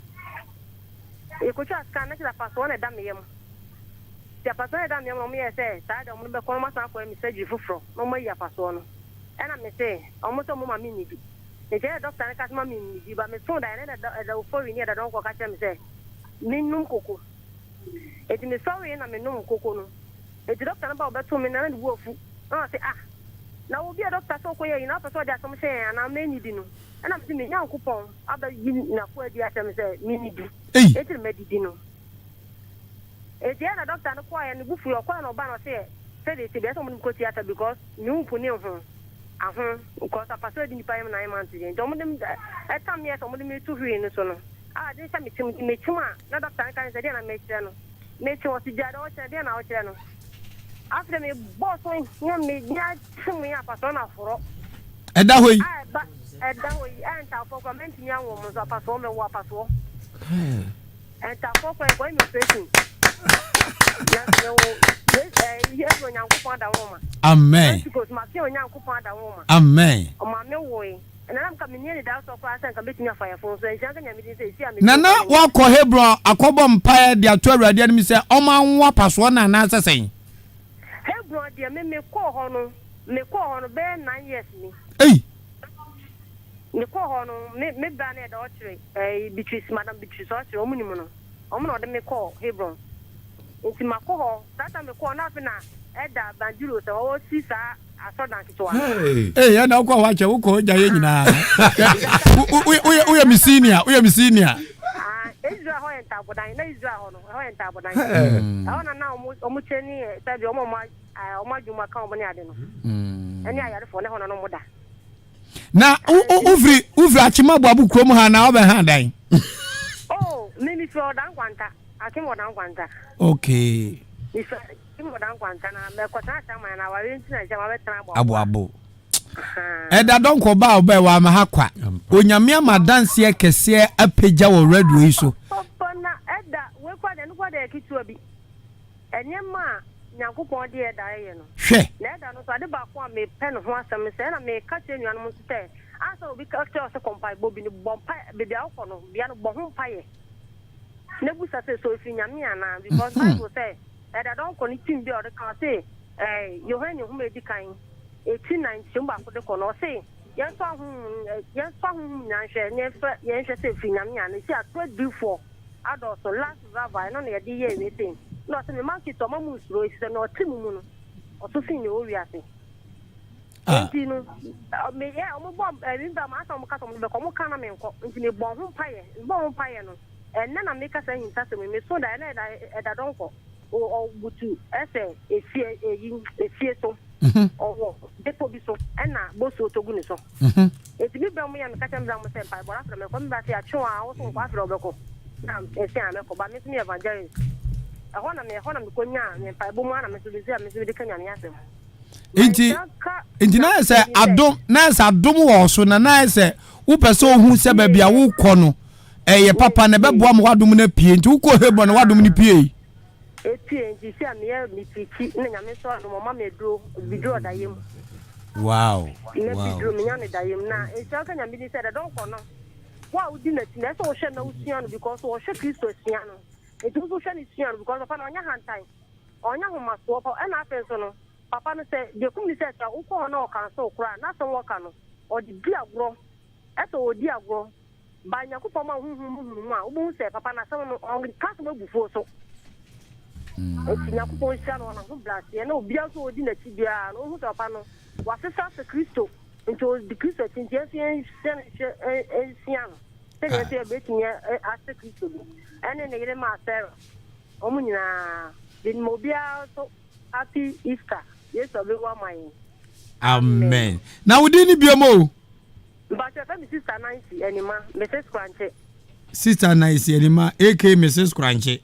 Yɛkɔtwa scan na kyerɛ apasoɔ na ɛda me yam. Nti apasoɔ na ɛda me yam na wɔyɛɛ sɛ saa deɛ wɔn bɛkɔ na wɔasan akɔyɛ me surgery foforɔ na wɔayi apasoɔ no. Ɛna me se wɔn sɛ wɔn ma me nnidi. Nti ɛna dɔkta no ka sɛ ma me nnidi but me soo daeɛ no ɛna ɛda ofori ne ɛda dɔnkɔ ka kyerɛ me sɛ me nnom koko. Nti me sɔree na me nom koko no. Nti dɔkta no ba ɔbɛtoo me no na ne bo afu na ɔse ah na wo bi a dɔkta sɛ ɔkɔyɛ ayi na wopɛ sɛ ɔde asɛm hyɛ yɛn anaa mennidi no. Ɛna me se me Nyankopɔn abɛyi n'akoa adi akyerɛ me sɛ mennidi. Nti na madidi no. Nti ɛna dɔkta no kɔeɛ ne bo fui ɔkɔeɛ na ɔbaa na ɔse sɛdeɛ ɛteɛ biara ɛsɛ sɛ wɔde me kɔ theatre because me ho mpo ne ho aho because apaso adi nipa yam 9 months deɛ nti wɔde me ɛtam me yɛ sɛ wɔde me to hwee no so no a ade hyɛ me kyem nti mekyem a na dɔkta no ka ne sɛ deɛ na mekyerɛ no mekyem ɔse gya deɛ ɔkyerɛ deɛ na ɔkyerɛ no afei deɛ mebɔɔ so hia me nya kyem yɛ apaso na forɔ ɛda hɔ yi a ɛba ɛda hɔ yi ɛntafoɔ koraa mɛntumi anwo mo nso apasoɔ mɛwo apasoɔ Ntafoɔ kwan kɔyɛ me operation. Na mewɔ Yesu Onyankopɔn adawoma. Amen. Pentecost ma fia Onyankopɔn adawoma. Amen. Ɔma me woe. Ɛna na mka menni anidasoɔ koraa sɛ nka mɛtumi afa yɛfo nso ɛnhyira nka Nyame din sɛ ɛsi a mɛtumi Nana afa woakɔ Hebron akɔbɔ mpaeɛ de ato Awurade anim sɛ ɔma nwo apasoɔ no anaasɛ sɛn? Hebron deɛ me mekɔɔ hɔ no mekɔɔ hɔ no bɛyɛ 9 years ni. Ei! Mekɔɔ hɔ no, me me bra no yɛ dɛ ɔkyere ɛɛ Beatrice, Madam Beatrice ɔkyere, wɔn nim no. Wɔn na ɔde me kɔɔ Hebron. Nti makɔ hɔ, saa time mekɔɔ hɔ na afei na Elder Banjiro sɛ ɔresi saa asɔrdan ketewa no. Hey! Ee, ɛna wokɔ hɔ akyɛ, wokɔ hɔ gya yɛ nyinaa. Woyɛ woyɛ me senior, woyɛ me senior. Ah, Israel hɔ yɛ ntaabodan, na Israel hɔ no, ɛhɔ yɛ ntaabodan. Ɛhɔ na na wɔn wɔn kyɛ ne sɛbi wɔn a wɔn adwuma ka wɔn ne ade no, ɛne ayarefoɔ, na ɛhɔ na na wɔn da. Na wofiri wofiri Akyem Aboabo kurom ha na wobɛ ha dan? Oh, me me firi Ɔdan Kwanta, Akyem Ɔdan Kwanta. Okay. Me firi Akyem Ɔdan Kwanta na mɛkɔtena Akyem na awareɛ nti na nkyɛn mabɛtena Aboabo. Aboabo. Ɛda dɔnkɔ ba a ɔbɛɛ wɔ ama ha kwa. Onyame ama adanseɛ kɛseɛ apagya wɔ radio yi so. Papa na ɛda wei kora deɛ ɛno kora deɛ ketewa bi. Nneɛma a Nyankopɔn de ɛda yɛ no. Hwɛ! Na ɛda no nso, ade baako a mepɛ ne ho asɛm ne sɛ, ɛna meka kyerɛ nuanom nso sɛ, ansa na obi ka kyerɛ wo sɛ kɔ mpaebɔ bi no, bɔ mpae, baabi a wokɔ no, bea no, bɔ ho mpaeɛ, na bisa sɛ, so ɛfiri Nyame anaa? Because Bible sɛ, ɛda dɔnkɔ no tim bi a ɔde ka, ɔse, ɛɛ, Yohane nwoma a ɛdi kan, ɛti nan, nkyɛmu baako de kɔ no, ɔse, yɛnsɔ ahonhom, yɛnsɔ ahonhom nyinaa nhwɛ, na yɛmfa, yɛnhwɛ sɛ ɛfiri Nyame anaa? Ɛsi atoro adiyifoɔ adɔɔso, last revival, ɛno na yɛde yɛɛ wei sei. Na ɔse, me mma nketewa, mma mo nsuro, efisɛ nea ɔte mo mu no, ɔso sen nea ɔwɔ wiase. Ah. Enti no, meyɛ, wɔn bɔ, ɛmi ba ma asɛ wɔn ka sɛ wɔn bɛkɔ, wɔn ka na menkɔ. Nti mebɔ ho mpaeɛ, mebɔ ho mpaeɛ no, ɛnnɛ na meka saa ahintasɛm yi, meso da, ɛnna ɛda, ɛda dɔnkɔ, ɔbutu ɛsɛ efie, eyi, efie so, ɔwɔ bepɔ bi so, ɛnna bosuo tɔ gu ne so. Enti me bra mu yɛ a meka kyerɛ me bra mu sɛ mpaebɔ no afei na mɛkɔ. Me bra se yɛatwe wo a wo so nkɔ afei na wobɛkɔ. Na mese a mɛkɔ but me nso meyɛ evangelist. Ɛhɔ na me ɛhɔ na mekɔ nyaa me mpaebɔ mu a na me nso mese a me nso mede ka Nyame asɛm. Nti nti na ayɛ sɛ adom na ayɛ sɛ adom wɔ so na na ayɛ sɛ wopɛ sɛ ohu sɛ baabi a wokɔ no ɛyɛ papa na ɛbɛboa ma w'adom no apue nti wokɔ Hebron na w'adom no pue. Epue nti si a meyɛ me pirikyi na Nyame nso adom ɔma me aduro biduro ɔdayɛ mu. Wow. Na biduro menya no dayɛ mu na nhyira nka Nyame din sɛ dɛ dɔnkɔ no wo a wodi n'akyi no ɛsɛ wohwɛ na wosua no because ɔhwɛ Kristo asua no nti wo nso hwɛ no sua no because papa no ɔnyɛ hantan ɔnyɛ ahomasoɔ pa ɛna afei nso no papa no sɛ deɛ kum ne sɛ sɛ wokɔ hɔ na ɔka nso koraa n'asɛm wɔka no ɔde di agorɔ ɛsɛ ɔdi agorɔ Ba Nyankopɔn ma honhom mu nhunumu a, wobɛhu sɛ papa no asɛm no, ɔnka asɛm abufuo so. Enti Nyankopɔn nhyira no wɔ n'ahobrɛaseɛ, na obiara nso a ɔdi n'akyi biara no, ɔhu sɛ papa no, wasesa sɛ Kristo, nti ɔdi Kristo akyi, nti yɛn nso yɛnhwɛ no hwɛ nsua no, sɛdeɛ yɛn nso yɛbɛtumi asɛ Kristo bi, ɛne ne yere maa Sarah, wɔn nyinaa, menim obiara nso Happy Easter, Yesu abɛwu ama yɛn. Amen. Na wo din ne biom o? Mpakyɛ yɛfrɛ me sister Nancy Anima, Mrs Korankye. Sister Nancy Anima aka Mrs Korankye.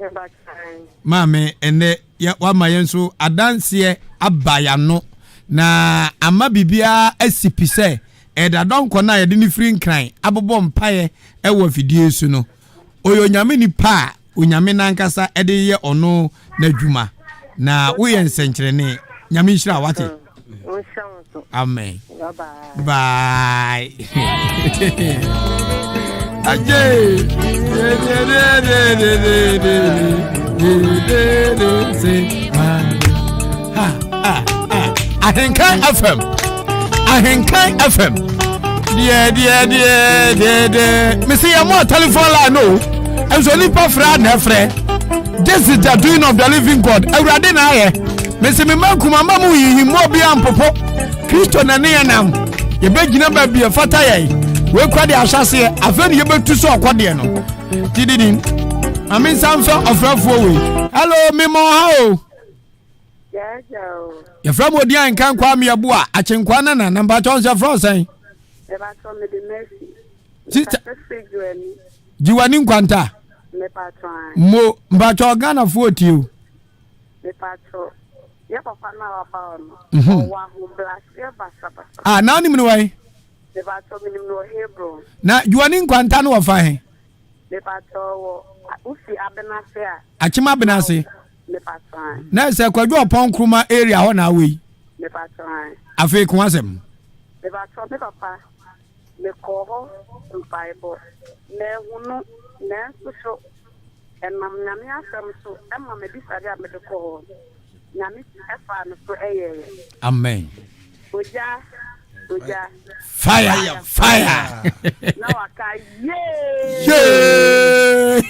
Mpakyɛ. Maame ɛnɛ. yɛ wama yɛn nso adanseɛ aba yɛano na ama biribiara asi pi sɛ Ɛda dɔnkɔ no a yɛde no firi Nkran abobɔ mpaeɛ wɔ afidie so no, ɔyɛ Onyame nipa a Onyame n'ankasa de yɛ ɔno n'adwuma. Na woyɛ nsɛnkyerɛnne. Nyame nhyira wo, wate? Amen. Bye. Ajay. Ha, ah, ah. Ahenkan FM. Ahenkan FM. Deɛ deɛ deɛ deɛ deɛ. Mesi yɛ mo telephone line no. Nso nipa frɛ na ɛfrɛ. This is the doing of the living God. Awurade na ayɛ. Mesi mi mma nkuma mma mu yiyi mu obi ampopo. Kristo na ne yɛ nam. Yɛbɛgyina baabi ɛfata yɛn. Wei kura de ahyɛseɛ. Afei ne yɛbɛtu so ɔkɔdeɛ no. Tididi. Maame nsa nfɛ ɔfrɛfoɔ wei. Hello, mema ɔha o. Yɛfrɛ mu odi anka nkwa mmeɛboa akyenkwa nana na mpakyɛw nsɛ frɛ ɔsɛn. Sista Gyiwani nkwanta. Mo mpakyɛw Ghanafoɔ tie o. Mepakyɛw, yɛ papa no a waba hɔ no, ɔwɔ ahobrɛaseɛ basabasa. Ah, na wonim no wɔ he? Mepakyɛw, menim no wɔ Hebron. Na Juani Nkwanta no wɔ fa he? Mepakyɛw, wɔ wofi Abenase a. Akyem Abenase. Mepakyɛw ae. Na sɛ Kwadwo Ɔpɔn Nkrumah area hɔ na awɔ yi? Mepakyɛw ae. Afei ko asɛm. Mepakyɛw, me papa, mekɔɔ hɔ mpaebɔ, manhu no, nanso so Ɛnam Nyame asɛm so ma m'abisade a mede kɔɔ hɔ no, Nyame faa no so yɛeɛ. Amen. Ogya, ogya. Fire, fire. Na waka yee. Yee.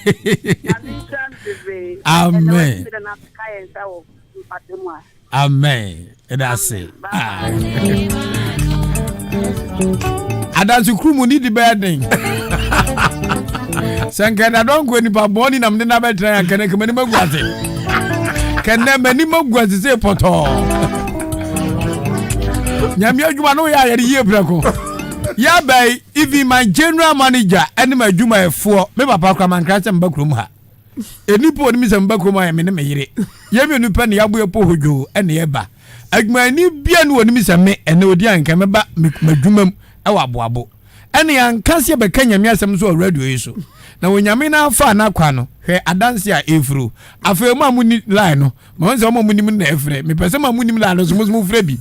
Nyame nhyira no bebree. Amen. Ɛnɛ wadi mi na ka yɛn nsa wɔ mpata mu a. Amen. Ɛda ase. Adanse kuru mu ni di bɛyɛ den. Sɛ nka ɛda dɔnko nipa bɔn ni nam ne na bɛtena yɛ nkɛnɛ nkɛmɛ ni ma gu ase. Kɛnɛ mɛ ni ma gu ase sɛ pɔtɔɔ. Nyame adwuma no yɛ ayɛde yie prɛko. Yɛbɛyi even my general manager ɛne my adwumayɛfoɔ me papa kora mankra sɛ mba kurom ha. Nnipa onim sɛ meba kurom ayɛ me ne me yere. Yɛn mmienu pɛ na yɛabɔ yɛpɔ hodwoo ɛna yɛba. Adwumayɛni bia ne onim sɛ me ɛnɛ odi anka mɛba m'adwuma mu ɛwɔ aboabo. Ɛna yɛanka sɛ yɛbɛka Nyame asɛm nso wɔ radio yi so. Na Onyame no afa n'akwa no, hwɛ adanse a ɛfiri. Afei mo a monni line no, mahu sɛ wɔn a monim no na ɛfrɛ. Mepɛ sɛ mo a monim line no nso mo nso mofrɛ bi.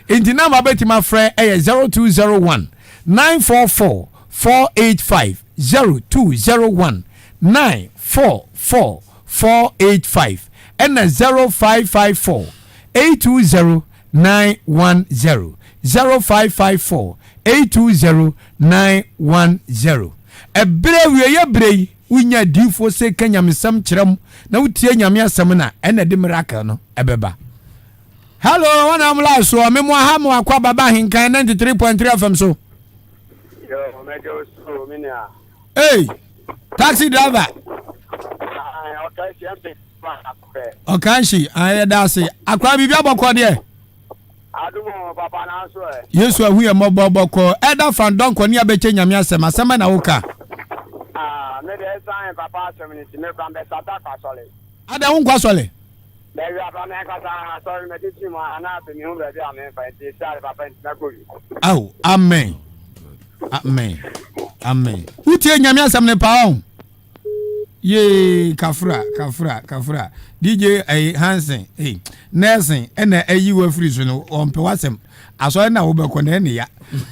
Enti namba bɛtumi afrɛ ɛyɛ 0201 944 485 0201 944 485 ɛna 0554 820 910 0554 820 910. Ɛberɛ awieɛ berɛ yi wonya adiyifoɔ sɛ ka nyamesɛm kyerɛ mo na wotie Nyame asɛm no a ɛna ɛde miracle no ɛbɛba. Hello, wɔn a wɔn live soɔ, me mo aha mo akɔ ababa ahenkan 93.3 FM so. Yo, mɛgye wo so, me nua. Hey, taxi driver. Ɔkanhyi, ayɛ da ase. Akora biribi abɔkɔ deɛ. Yesu ahu yɛ mmɔbɔ bɔkɔ. Ɛda fan dɔnkɔ ne abɛkyɛ nyame asɛm. Asɛm bɛ na woka. Ah, me deɛ ɛsan papa asɛm ne ti me kura mbɛsata kɔ asɔre. Ada wo nkɔ asɔre. Dabi papa me ankasa asɔre no mɛde fi mu a na afei mehu baabi a memfa nti esiane papa nti mɛkɔ bi. Aw amen amen amen wotie nyame asɛm no paa o yee kafra kafra kafra dj ɛyi eh, hansen ɛyi eh, nelson ɛna ɛyi wɔ afiri so no ɔmpɛ w'asɛm asɔre na wobɛkɔ na ɛne ya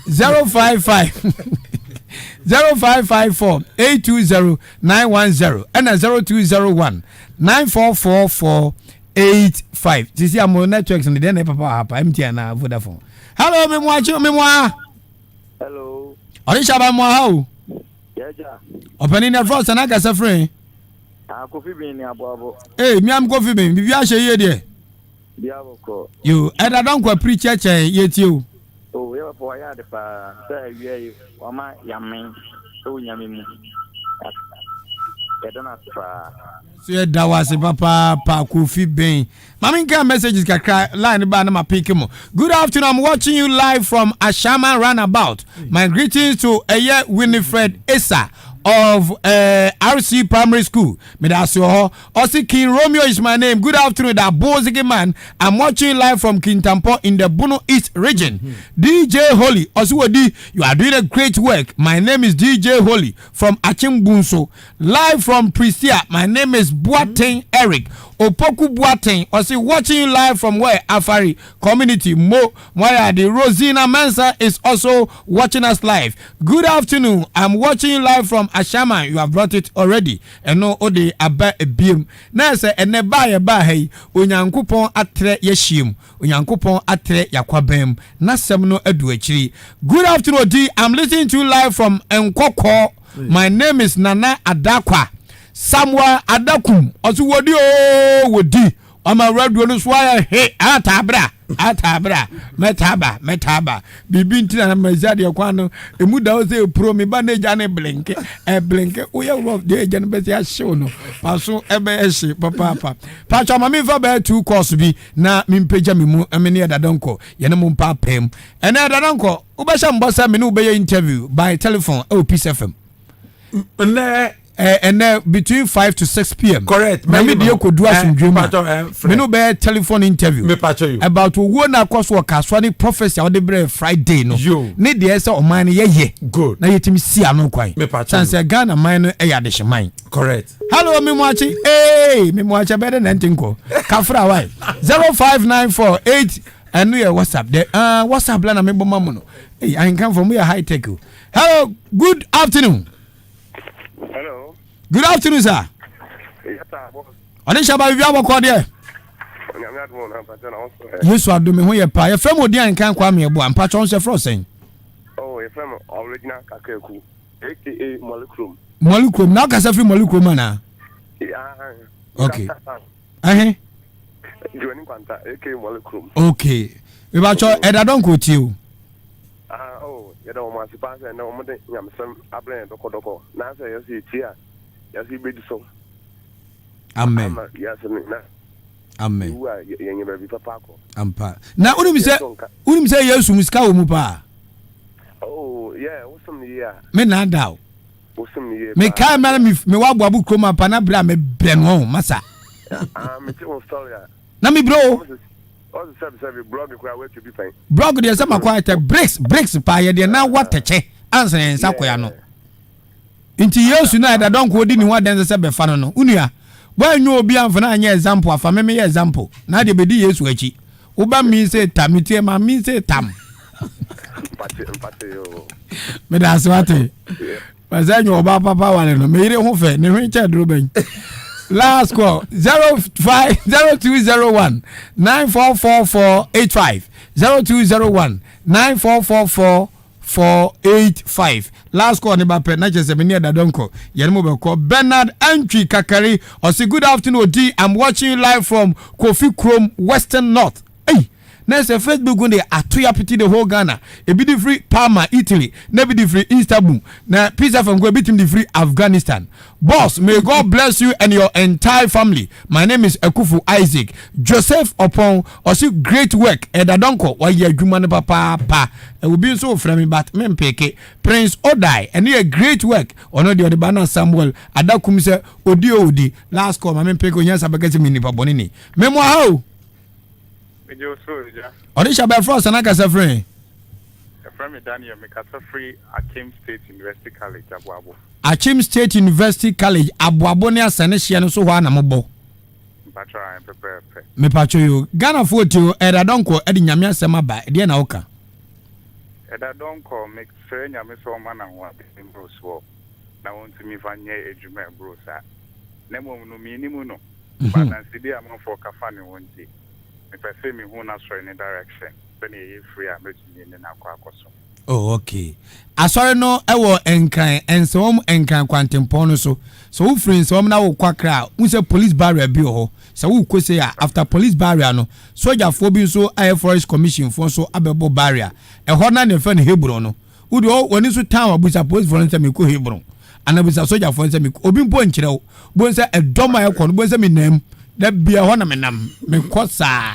055 0554 820 910 ɛna 0201 944485 sisi a mo networks no deɛ na ɛpapa wɔ ha pa MTN na Vodafone. Hello me mo akyi me mo ha. Hello. Ɔde hyɛ aba mo ha o. Yɛgya. Ɔpanin na ɛfrɛ ɔsɛ n'ankasa firi. Ah Kofi bin ni aboabo. Ee miam Kofi bin bibi ahyɛ yie deɛ. Bia bɔkɔ. Yo ɛda dɔnkɔ apiri kyɛkyɛ yɛ tie o. Oh yɛ papa wayɛ ade paa sɛ awia yi wama yamen ɛwɔ nyame mu yɛda no ase paa. So yɛda wo ase papaapa Kofi Ben. Mame nka messages kakra line ba na ma pick mo. Good afternoon, I'm watching you live from Ashama Runabout. My greetings to Eye Winifred Esa. of uh, eh, RC Primary School. Meda ase wɔ hɔ. Ɔse King Romeo is my name. Good afternoon, that Bozigi man. I'm watching live from Kintampo in the Bono East region. Mm -hmm. DJ Holy, ɔse wɔdi, you are doing a great work. My name is DJ Holy from Achimbunso. Live from Prisia, my name is Boateng mm -hmm. Eric. Opoku Boateng, ɔse watching you live from where? Afari community. Mo Moayade Rosina Mensah is also watching us live. Good afternoon, I'm watching you live from Ashaiman, you have brought it already. Ɛno wode aba ebiem. Na ɛsɛ ɛnɛ baa yɛ baa ha yi, Onyankopɔn atrɛ yɛahyiam. Onyankopɔn atrɛ yɛakwaban mu. N'asɛm no adu akyiri. Good afternoon Odi, I'm listening to you live from Nkɔkɔɔ. My name is Nana Adakwa. Samuel Adakum, ɔso wɔdi oo wɔdi. Ɔma radio no so ayɛ he ataa bra ataa bra mɛtaa ba mɛtaa ba biribi nti na mɛsi adeɛ kwan no emu da hɔ sɛ epuro mi ba n'egya ne blinke ɛblinke woyɛ rough deɛ egya no bɛsi ahyew no paso ɛbɛyɛ hye papaapa patwa ma mi nfa bɛyɛ two course bi na mi mpagya mi mu ɛmi ne ɛdada nkɔ yɛne mo mpa apɛm ɛnɛ ɛdada nkɔ wobɛhyɛ mbɔ sɛ me ne wobɛyɛ interview by telephone ɛwɔ Peace FM. Nnɛ. Ɛnɛ between 5 to 6 pm. Correct. Na mi deɛ kodu asomdwe mu a me no bɛyɛ telephone interview. About owuo na akɔ so wɔ Kasoa ne prophecy a wɔde brɛ Friday no. Ne deɛ sɛ ɔman no yɛyɛ. Good. Na yɛtumi si ano kwan. San sɛ Ghana man no ɛyɛ adehyeman. Correct. Hello mi mu akyi ee mi mu akyi ɛbɛyɛ dɛ na nti nkɔ kafra wae 05948 ɛno yɛ WhatsApp dɛ ah WhatsApp la na mi bɔ ma mu no ee ahenkanfo mu yɛ high tech o. Hello good afternoon. Hello. Good afternoon, sir. Yes, sir. Boss. Ɔne hyɛ ba bibi abɔkɔ deɛ. Onyame adum na mpatsɛ na ɔsɔ. Yesu adum ho yɛ paa. Yɛfrɛ mu odi ankan kwa mi ɛboa. Mpatsɛ ɔnsɛ frɛ ɔsɛn. Oh, yɛfrɛ mu Original Kakaku, aka Mɔlekrom. Mɔlekrom. Na ɔkasa firi Mɔlekrom anaa? Yeah. Okay. Ɛhe. Joani Nkwanta, aka Mɔlekrom. Okay. Mebatsɛ ɛda dɔn kò tie o. Ah, oh, yɛda wɔn ase paa sɛ ɛnɛ wɔn de nyamesɛm abrɛ yɛn dɔkɔdɔkɔ na sɛ yɛsɛ yɛtie a yɛsɛ yɛbɛdi so. Amen. Ama yɛasɛ no na Amen. yɛwu a yɛnyɛ baabi papa akɔ. Ampa. Na wonim sɛ wonim sɛ Yesu mu sika wɔ mu paa. Oh, yeah, wosom no yie a. Me na ada o. Wosom no yie paa. Mekae mmerɛ na me wɔ aboabo kurom ampa na berɛ a mebrɛ no ɔho masa. Ah, mete wo story a. Na mebrɛ o. Ɔse sɛbi sɛbi blɔg koraa woatwa bi pɛn. Blɔg deɛ sɛ makɔ ayɛ tɛ bricks bricks paa yɛ deɛ na wa tɛkyɛ ansa yɛn nsa kɔ ya no. Nti Yesu na ɛda dɔnko odi ne ho adanse sɛ bɛfa no no. Onua, woanyɛ obi amfa no anyɛ example afa me meyɛ example na deɛ bɛdi Yesu akyi. Woba mi se ta me tie ma mi se tam. Mpate mpate yoo. Meda ase wate. Pɛsɛ nyɛ ɔbaa papa ware no. Me yere ho fɛ, ne hwen kyɛ duro bɛn. Last call 05 0201 944485 0201 9444 485 last call ne ba pɛ na kyerɛ sɛ me ne ɛda dɔnkɔ yɛne mo bɛkɔ Bernard Antwi Kakari ɔse good afternoon Odi I'm watching you live from Kofi Krom Western North Ei na sɛ Facebook no deɛ ato ya pete the whole Ghana ebi de firi Parma Italy na ebi de firi Istanbul na Peace FM ko ebi tumi de firi Afghanistan Boss may God bless you and your entire family my name is Akufu Isaac Joseph Opon ɔsi great work ɛda dɔnkɔ wayɛ adwuma no papaapa obi nso frɛ me but me mpeke Prince Odai ɛno yɛ great work ɔno deɛ ɔde ba na Samuel Adakum sɛ odi o odi last call ma me mpeke ohia sa bɛka sɛ me nipa bɔne ni memo aha o. Megye wo so, Agya. Ɔde hyɛ bɛfrɛ ɔsɛ n'akasa firi. Yɛfrɛ me Daniel, mekasa firi Akim State University College, Aboabo. Akim State University College, Aboabo ne Asɛne hyeɛ no so hɔ ara na mobɔ. Mpakyɛw ae pɛpɛɛpɛ. Mepakyɛw yoo, Ghanafoɔ tie o, Ɛda Donkor de Nyame asɛm aba, ɛdeɛn na woka? Ɛda Donkor, mesrɛ Nyame sɛ ɔmma no ahoɔden mmorosoɔ na ɔntumi mfa nyɛ adwuma a ɛboro saa. Na mmom no, mennim no. But adansedi a amanfoɔ ka fa ne ho nti, mepɛ sɛ mehu n'asɔre no direction sɛdeɛ ɛyɛ free a mɛtumi ne no akɔ akɔsom. Oh ok. Asɔre no wɔ Nkran, Nsawam Nkran kwantempɔn no so. Sɛ wo firi Nsawam na wo kɔ Accra a, wohu sɛ police barrier bi wɔ hɔ. Sɛ wo kɔ sei a, after police barrier no, sogyafoɔ bi nso a ɛyɛ forest commission foɔ nso abɛbɔ barrier. Ɛhɔ no ara na yɛfrɛ no Hebron no. Wo deɛ w'ani so tan a bisa apolisifoɔ no sɛ mekɔ Hebron anaa bisa sogyafoɔ no sɛ mekɔ obi mpo nkyerɛ wo bohu sɛ ɛdɔm a ɛkɔ no bohu sɛ menam da bia hɔ na menam mekɔ saa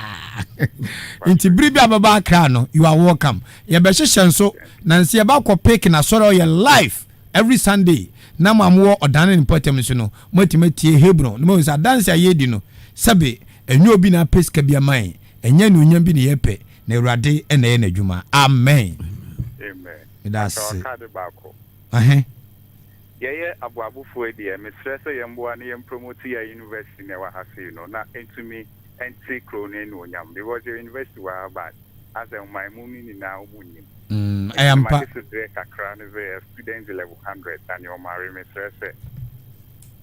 nti bere bi a bɛba Accra no you are welcome yɛbɛhyehyɛ nso na nsi yɛba kɔ pick na sɔrɔ yɛ live every Sunday. Na mo a mowɔ ɔdan ne ne mpɔtam nso no, moatumi atie Hebron, na moahu sɛ adanse a yɛredi no, sɛbe ɛnyɛ obi na apɛ sika bi ama yɛn, ɛnyɛ anuonyam bi na yɛpɛ, na Awurade na ɛyɛ n'adwuma. Amen. Amen. Meda Pastor ase. waka ade baako. Ɛhe. Yɛyɛ aboabofoɔ yi deɛ mesrɛ sɛ yɛmboa na yɛn promote yɛn university no ɛwɔ ha sei no na ɛntumi nte kuro no anuonyam because yɛwɔ university wɔ ha but asɛ ɔman mu no nyinaa ɔmo nnim. Mm, ɛyɛ Nti ampa. magye so berɛ kakra ne sɛ yɛ student level 100 na nea ɔmare mesrɛ sɛ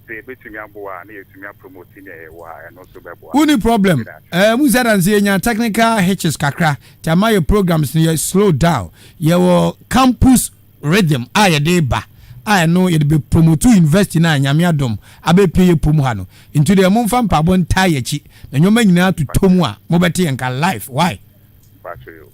sɛ yɛbɛtumi aboa a na yɛtumi apromote nea yɛwɔ a ɛno nso bɛboa. Wonni problem. Meda ase. Eh, mu sɛ danse yɛnya technical hitches kakra nti ama yɛ programs no yɛ slow down. Yɛwɔ campus rhythm a yɛde ba a ɛno yɛde bɛ promote university no a Nyame adom abɛpue yɛ pom ha no. Nti deɛ momfa mpaabɔ ntaa yɛakyi na nneɛma nyinaa totɔ mu a mobɛte yɛn nka live. Why?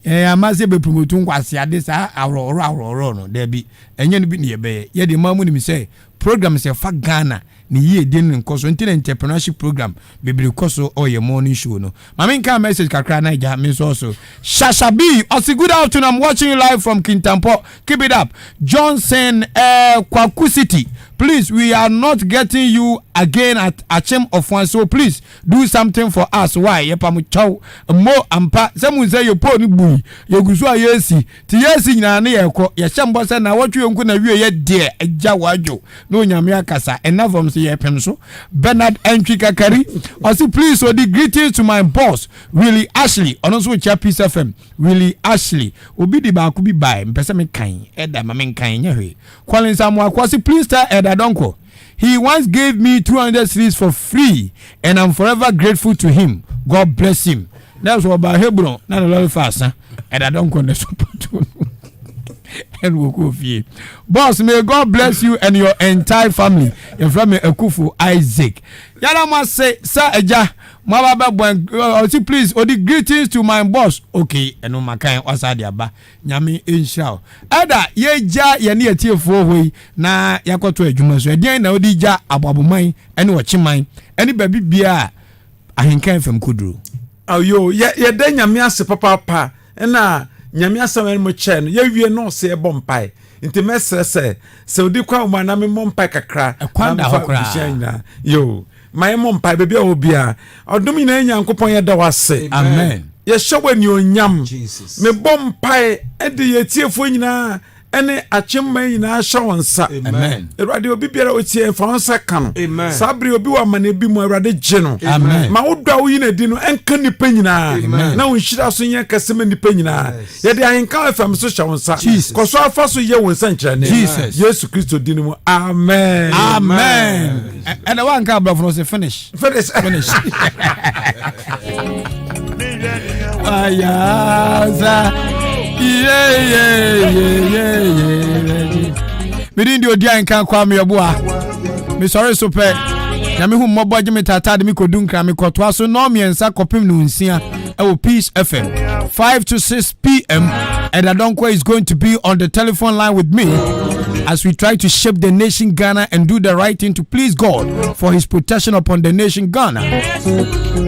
Ɛɛ ama sɛ yɛbɛ promote nkwaseade saa aworɔworɔ aworɔworɔ no daabi ɛnyɛ no bi ne yɛbɛyɛ. Yɛde maa mu nim sɛ programs ɛfa Ghana ne yiedie ne ne nkɔsoɔ nti na entrepreneurship program bebree kɔ so wɔ yɛn morning show no. Ma me nka message kakra na agya me nsɔɔ so. Shasha B ɔse good afternoon I'm watching you live from Kintampo keep it up. Johnson eh, Kwaku City please we are not getting you again at Akyem Ofuan so please do something for us why yɛpa mo kyɛw mo ampa sɛ mo nsɛ yɛ pole no bui yɛgu so a yɛsi Nti yɛsi nyinaa ne yɛkɔ, yɛhyɛ mbɔ sɛ naawɔtwe yɛ nko na wie yɛ deɛ agya wadwo na onyame akasa, ɛna fam so yɛpem so. Bernard Antwi Kakari, ɔse please odi greetings to my boss Willie Ashley, ɔno nso rekyia Peace FM, Willie Ashley. Obi de baako bi bae, mpɛ sɛ mekan, ɛda ma menkan, nyɛ hwee. Collins Amoako ɔse please tell Elder Donkor he once gave me 200 cedis for free and I'm forever grateful to him, God bless him. Nanso ɔbaa Hebron na ne lɔre fa asa ɛda dɔnkɔ ne so pɔtɔ no ɛna wɔkɔɔ fie. Boss, may God bless you and your entire family. Yɛfrɛ me Akufo Isaac. Yɛda mo ase sɛ agya mo aba bɛbɔ ɔsi please odi greetings to my boss. Okay, ɛno makan wasa de aba. Nyame nhyira wo. Ɛda yɛgya yɛne yɛtiefoɔ hɔ yi na yɛakɔto adwuma so. Ɛdeɛn na wode gya aboaboman ne ɔkyeman ne baabi biara Ahenkan fam koduro. Ayo, yɛ yɛda Nyame ase papaapa ɛna Nyame asɛm ɛne mo kyɛɛ no yɛwie no ɔsɛ yɛbɔ mpae nti mɛsrɛ sɛ sɛ odi kwan wɔ mu a na memmɔ mpae kakra Ɛkwan na da hɔ mefa koraa. abusua nyinaa yo ma yɛmmɔ mpae baabi a wɔ biara ɔdom nyinaa Nyankopɔn yɛda wo ase Amen. yɛhyɛ wo anuonyam Jesus. mebɔ mpae ɛde yɛ tiefoɔ nyinaa ɛne akyemma nyinaa hyɛ wɔn nsa. Amen. Awurade obi biara otie yɛn fa wɔn nsa ka no. Amen. Saa bere obi wɔ amane bi mu Awurade gye no. Amen. Ma wo dɔ a woyi no adi no ɛnka nnipa nyinaa. Amen. Na wo nhyira so nyɛ kɛse ma nnipa nyinaa. Yes. Yɛde ahenka FM so hyɛ wo nsa. Jesus. Kɔ so afa so yɛ wo nsɛnkyerɛnne. Jesus. Yesu Kristo din mu. Amen. Amen. Ɛnna wanka aborɔfo no sɛ finish. Finish. Finish. Ayaza. Yeah, yeah, yeah, yeah, yeah. Medin de odi anka kwa me yɛboa. Mesɔre so pɛ. Nyame hu mmɔbɔ gye me tata de me kɔdu nkra mekɔtoa so nnɔɔ mmiɛnsa kɔpem no nsia ɛwɔ Peace FM 5 to 6 p.m. Eda Donkor is going to be on the telephone line with me as we try to shape the nation Ghana and do the right thing to please God for his protection upon the nation Ghana.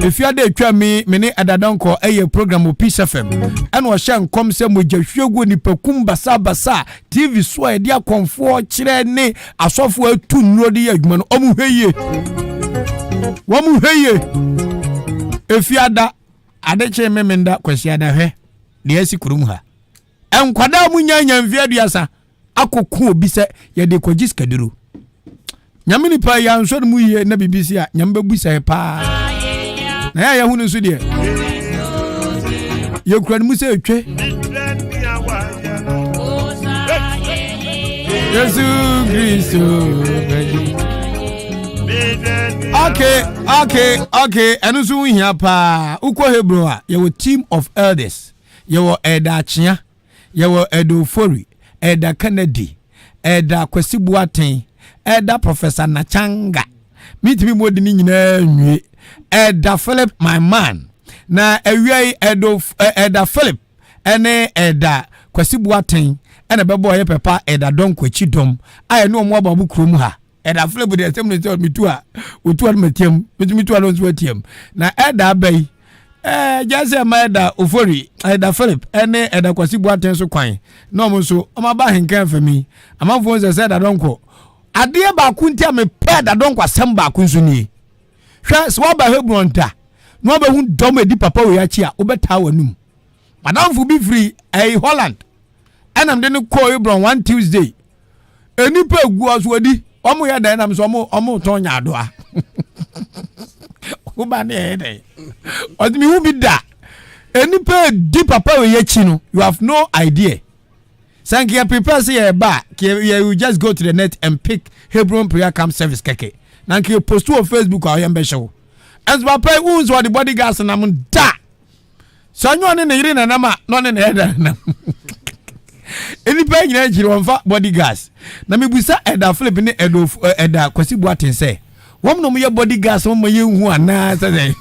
If you are there, twa me me ne Eda Donkor ɛyɛ program wɔ Peace FM ɛna ɔhyɛ nkɔm sɛ mogya hwiegu nipakum basabasa TV so a yɛde akɔmfoɔ kyerɛ ne asɔfoɔ atu nnuro de yɛ adwuma no wɔn hwɛ yie wɔn hwɛ yie efiada Ade kyee Memenda Kwasiada hwɛ deɛ asi kurom ha. Nkwadaa mu nya nya mfeɛ aduasa akɔko obi sɛ yɛde kɔgye sikaduro. Nyame nipa yɛ ansɔ no mu yie na biribi si a nyame bɛbu sɛ paa. Na yɛ a yɛho no nso deɛ yɛkura no mu sɛ ɛtwe. Yesu Kristo bɛgye. Okay, okay, okay. Ɛno nso ho hia paa. Wokɔ Hebron a, yɛwɔ team of elders. Yɛwɔ Elder Akyea, yɛwɔ Elder Ofori, Elder Kennedy, Elder Kwasi Boateng, Elder Professor Nachanga. Mentumi mmɔ din nyinaa nwie. Elder Philip, my man. Na awia yi, Elder, Elder Philip ɛne Elder Kwasi Boateng ɛna ɛbɛbɔ ɔyɛ pɛpa Elder Donkor akyi dɔm a ɛne wɔn abɔ abo kurom ha. Ɛda Philip deɛ sɛm ne sɛ metu a otu a no matiam metumi tu a no nso atiam na ɛda aba yi ɛɛ gya sɛ ɛma ɛda Ofori ɛda Philip ɛne ɛda Kwasi Boateng so kwan na wɔn nso wɔn aba ahenkan fam yi amanfoɔ nsɛ sɛ ɛda dɔnkɔ. Adeɛ baako nti a mepɛ Dadɔnkɔ asɛm baako nso nie. Hwɛ, sɛ woaba Hebron da na wabɛhu dɔm a ɛdi papa wei akyi a, wobɛtaa w'anum. Madamfo bi firi ɛyi Holland ɛna mede no kɔɔ Hebron one Tuesday. Nnipa egu hɔ so adi. Wɔn yɛ dɛn nam so wɔn wɔn tɔn nyaadoa. Woba ne ɛyɛ dɛn? Ɔde mi hu bi da. Nnipa edi papa wei akyi no, you have no idea. Sɛ nka yɛ prepare sɛ yɛreba a, nka yɛ you just go to the net and pick Hebron prayer camp service kɛkɛ. Na nka yɛ post wɔ Facebook a ɔyɛ mbɛhyɛ wo. Ɛnso papa yi wohu sɛ ɔde body gas nam da. Sɛ ɔnyɛ ɔne ne yere na nam a, na ɔne ne ɛda nam. Nnipa nyinaa akyiri wɔmfa body gas. Na mebusa Ɛda Philip ne Ɛda Ɛda Kwasi Boateng sɛ wɔn na wɔyɛ body gas wɔn ma yɛn hu anaa sɛ sɛ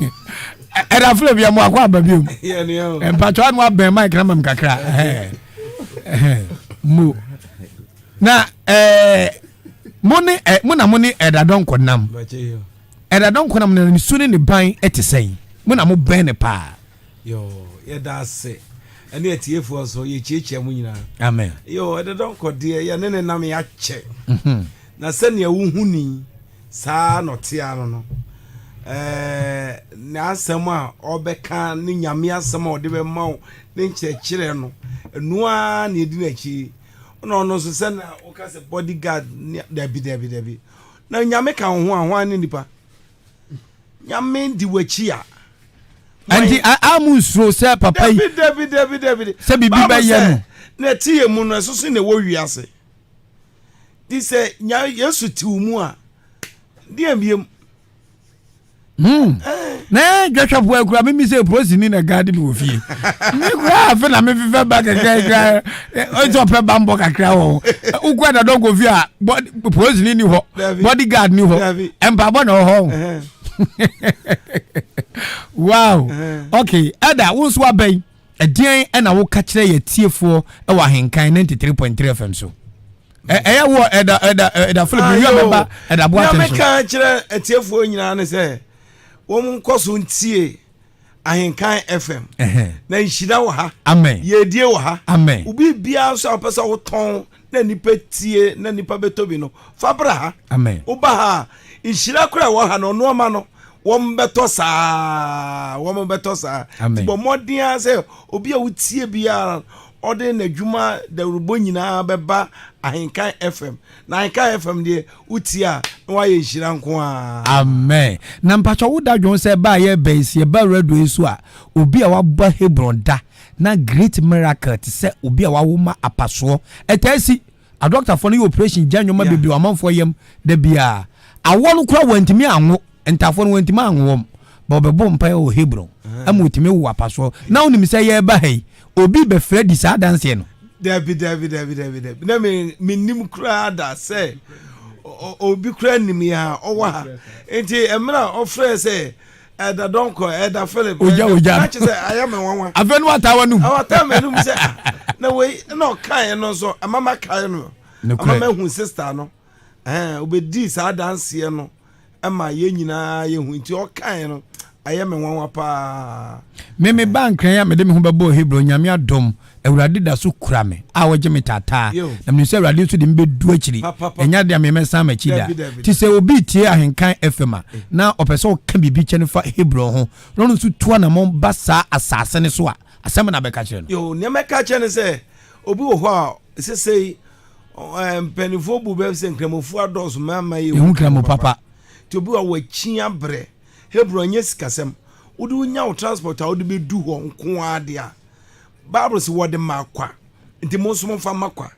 ɛda Philip yɛ mo akɔ aba biom mpatwa ano abɛn mic na mam kakra mo na ɛɛ mo ne ɛ mo na mo ne ɛda dɔnkɔ nam ɛda dɔnkɔ nam na ne su ne ne ban ɛte sɛn mo na mo bɛn ne paa. Yoo, yɛda ase. Ɛne atiefoɔ nso, yɛkyiakyia mo nyinaa. Amen. Yoo, ɛda dɔnkɔ deɛ, yɛne ne nam yɛakyɛ. Mhm. Na sɛnea wohu ni, saa na ɔte ano no. Ɛɛ, n'asɛm a ɔbɛka ne nyame asɛm a ɔde bɛma wo ne nkyerɛkyerɛ no, ɛno ara na ɛdi n'akyi. Ɔna ɔno nso sɛnea woka sɛ bodyguard, dabi dabi dabi. Na nyame ka wo ho a, hwan ne nipa? Nyame di w'akyi a. Nti a mo nsuro sɛ papa yi. Dabi dabi dabi dabi. Sɛ biribi bɛyɛ no. Na ɛte yɛ mu no ɛso so na ɛwɔ wiase. Ti sɛ nya Yesu te wo mu a deɛ mbiem. Hmm. Na dwahwɛfoɔ akura me mi sɛ polisini na gaade mi wɔ fie. Me kura afe na me fefɛ ba kakra kakra. Ɔsɛ ɔpɛ bambɔ kakra wɔ ho. Wokɔ ɛdadɔ nkɔ fie a polisini ni hɔ, bodyguard ni hɔ, mpaabɔ na ɔhɔ. Wow. Okay, ɛda wo nso abɛn. Ɛdeɛn ɛna woka kyerɛ yɛ tiefoɔ ɛwɔ Ahenkan 93.3 FM so? Ɛyɛ wɔ ɛda ɛda ɛda Philip mi wia mɛba ɛda boa tɛn so. Nyame kyerɛ atiefoɔ nyinaa ne sɛ wɔn nkɔ so ntie Ahenkan FM. Na nhyira wɔ ha. Amen. Yɛdie wɔ ha. Amen. Obi biara nso a wɔpɛ sɛ wotɔn na nipa tie na nipa bɛtɔ bi no fa bra ha. Amen. Woba ha a nhyira kora ɛwɔ ha no nneɛma no wɔn bɛtɔ saa wɔn bɛtɔ saa. Amen. Bɔ mmɔden ara sɛ obi a wotie biara ɔde n'adwuma dawurubɔ nyinaa bɛba Ahenkan FM. Na Ahenkan FM deɛ wotie a na wayɛ nhyira nko ara. Amen. Na mpakyɛ wo da dwon sɛ ɛbaa yɛ bɛn si ɛba radio yi so a obi a waba Hebron da na great miracle te sɛ obi a wawo ma apasoɔ ɛtaa si adɔktafoɔ no yɛ operation gya nneɛma bebree wɔ amanfoɔ yam da biara awɔ no koraa wantumi anwo ntafoɔ no wantumi anwo wɔn ba ɔbɛbɔ mpaeɛ wɔ Hebron ama ɔtumi wo apasoɔ na wonim sɛ yɛreba ha yi obi bɛfrɛ di saa adanseɛ no. Dabi dabi dabi dabi dabi na me menim koraa da sɛ obi koraa nim yɛ a ɔwɔ ha nti mmerɛ a ɔfrɛ sɛ ɛda dɔnkɔ ɛda Philip ogya ogya na kyerɛ sɛ ayɛ me nwanwa afei no wataa w'anum wataa m'anum sɛ ah, na wei na ɔkaeɛ no nso ama makae no ama mahu sister no ɛɛ obɛdii saa adanseɛ no ɛma yɛn nyinaa yɛhu nti ɔkaeɛ no ayɛ me nwanwa paa. Me me ba nkran a mede me ho bɛbɔɔ Hebron Nyame adom Awurade da so kura me a ɔgye me taataa na menim sɛ Awurade nso de me bɛdu akyiri ɛnyɛ adeɛ a me mɛsan m'akyi da nti sɛ obi tie Ahenkan FM a na ɔpɛ sɛ ɔka biribi kyɛ no fa Hebron ho na ɔno nso tu anamɔn ba saa asase no so a asɛm na bɛka kyerɛ no. Yoo nea mɛka kyerɛ no sɛ obi wɔ hɔ a sesei mpanimfoɔ bu bɛ sɛ nkramofoɔ adɔɔso mmarima yɛ hu nkramo papa nti obi wɔ wakyi abrɛ Hebron nyɛ sikasɛm wode wonya wo transport a wode bɛdu hɔ nko ara deɛ a Bible sɛ wɔde ma kwa nti mo nso momfa ma kwa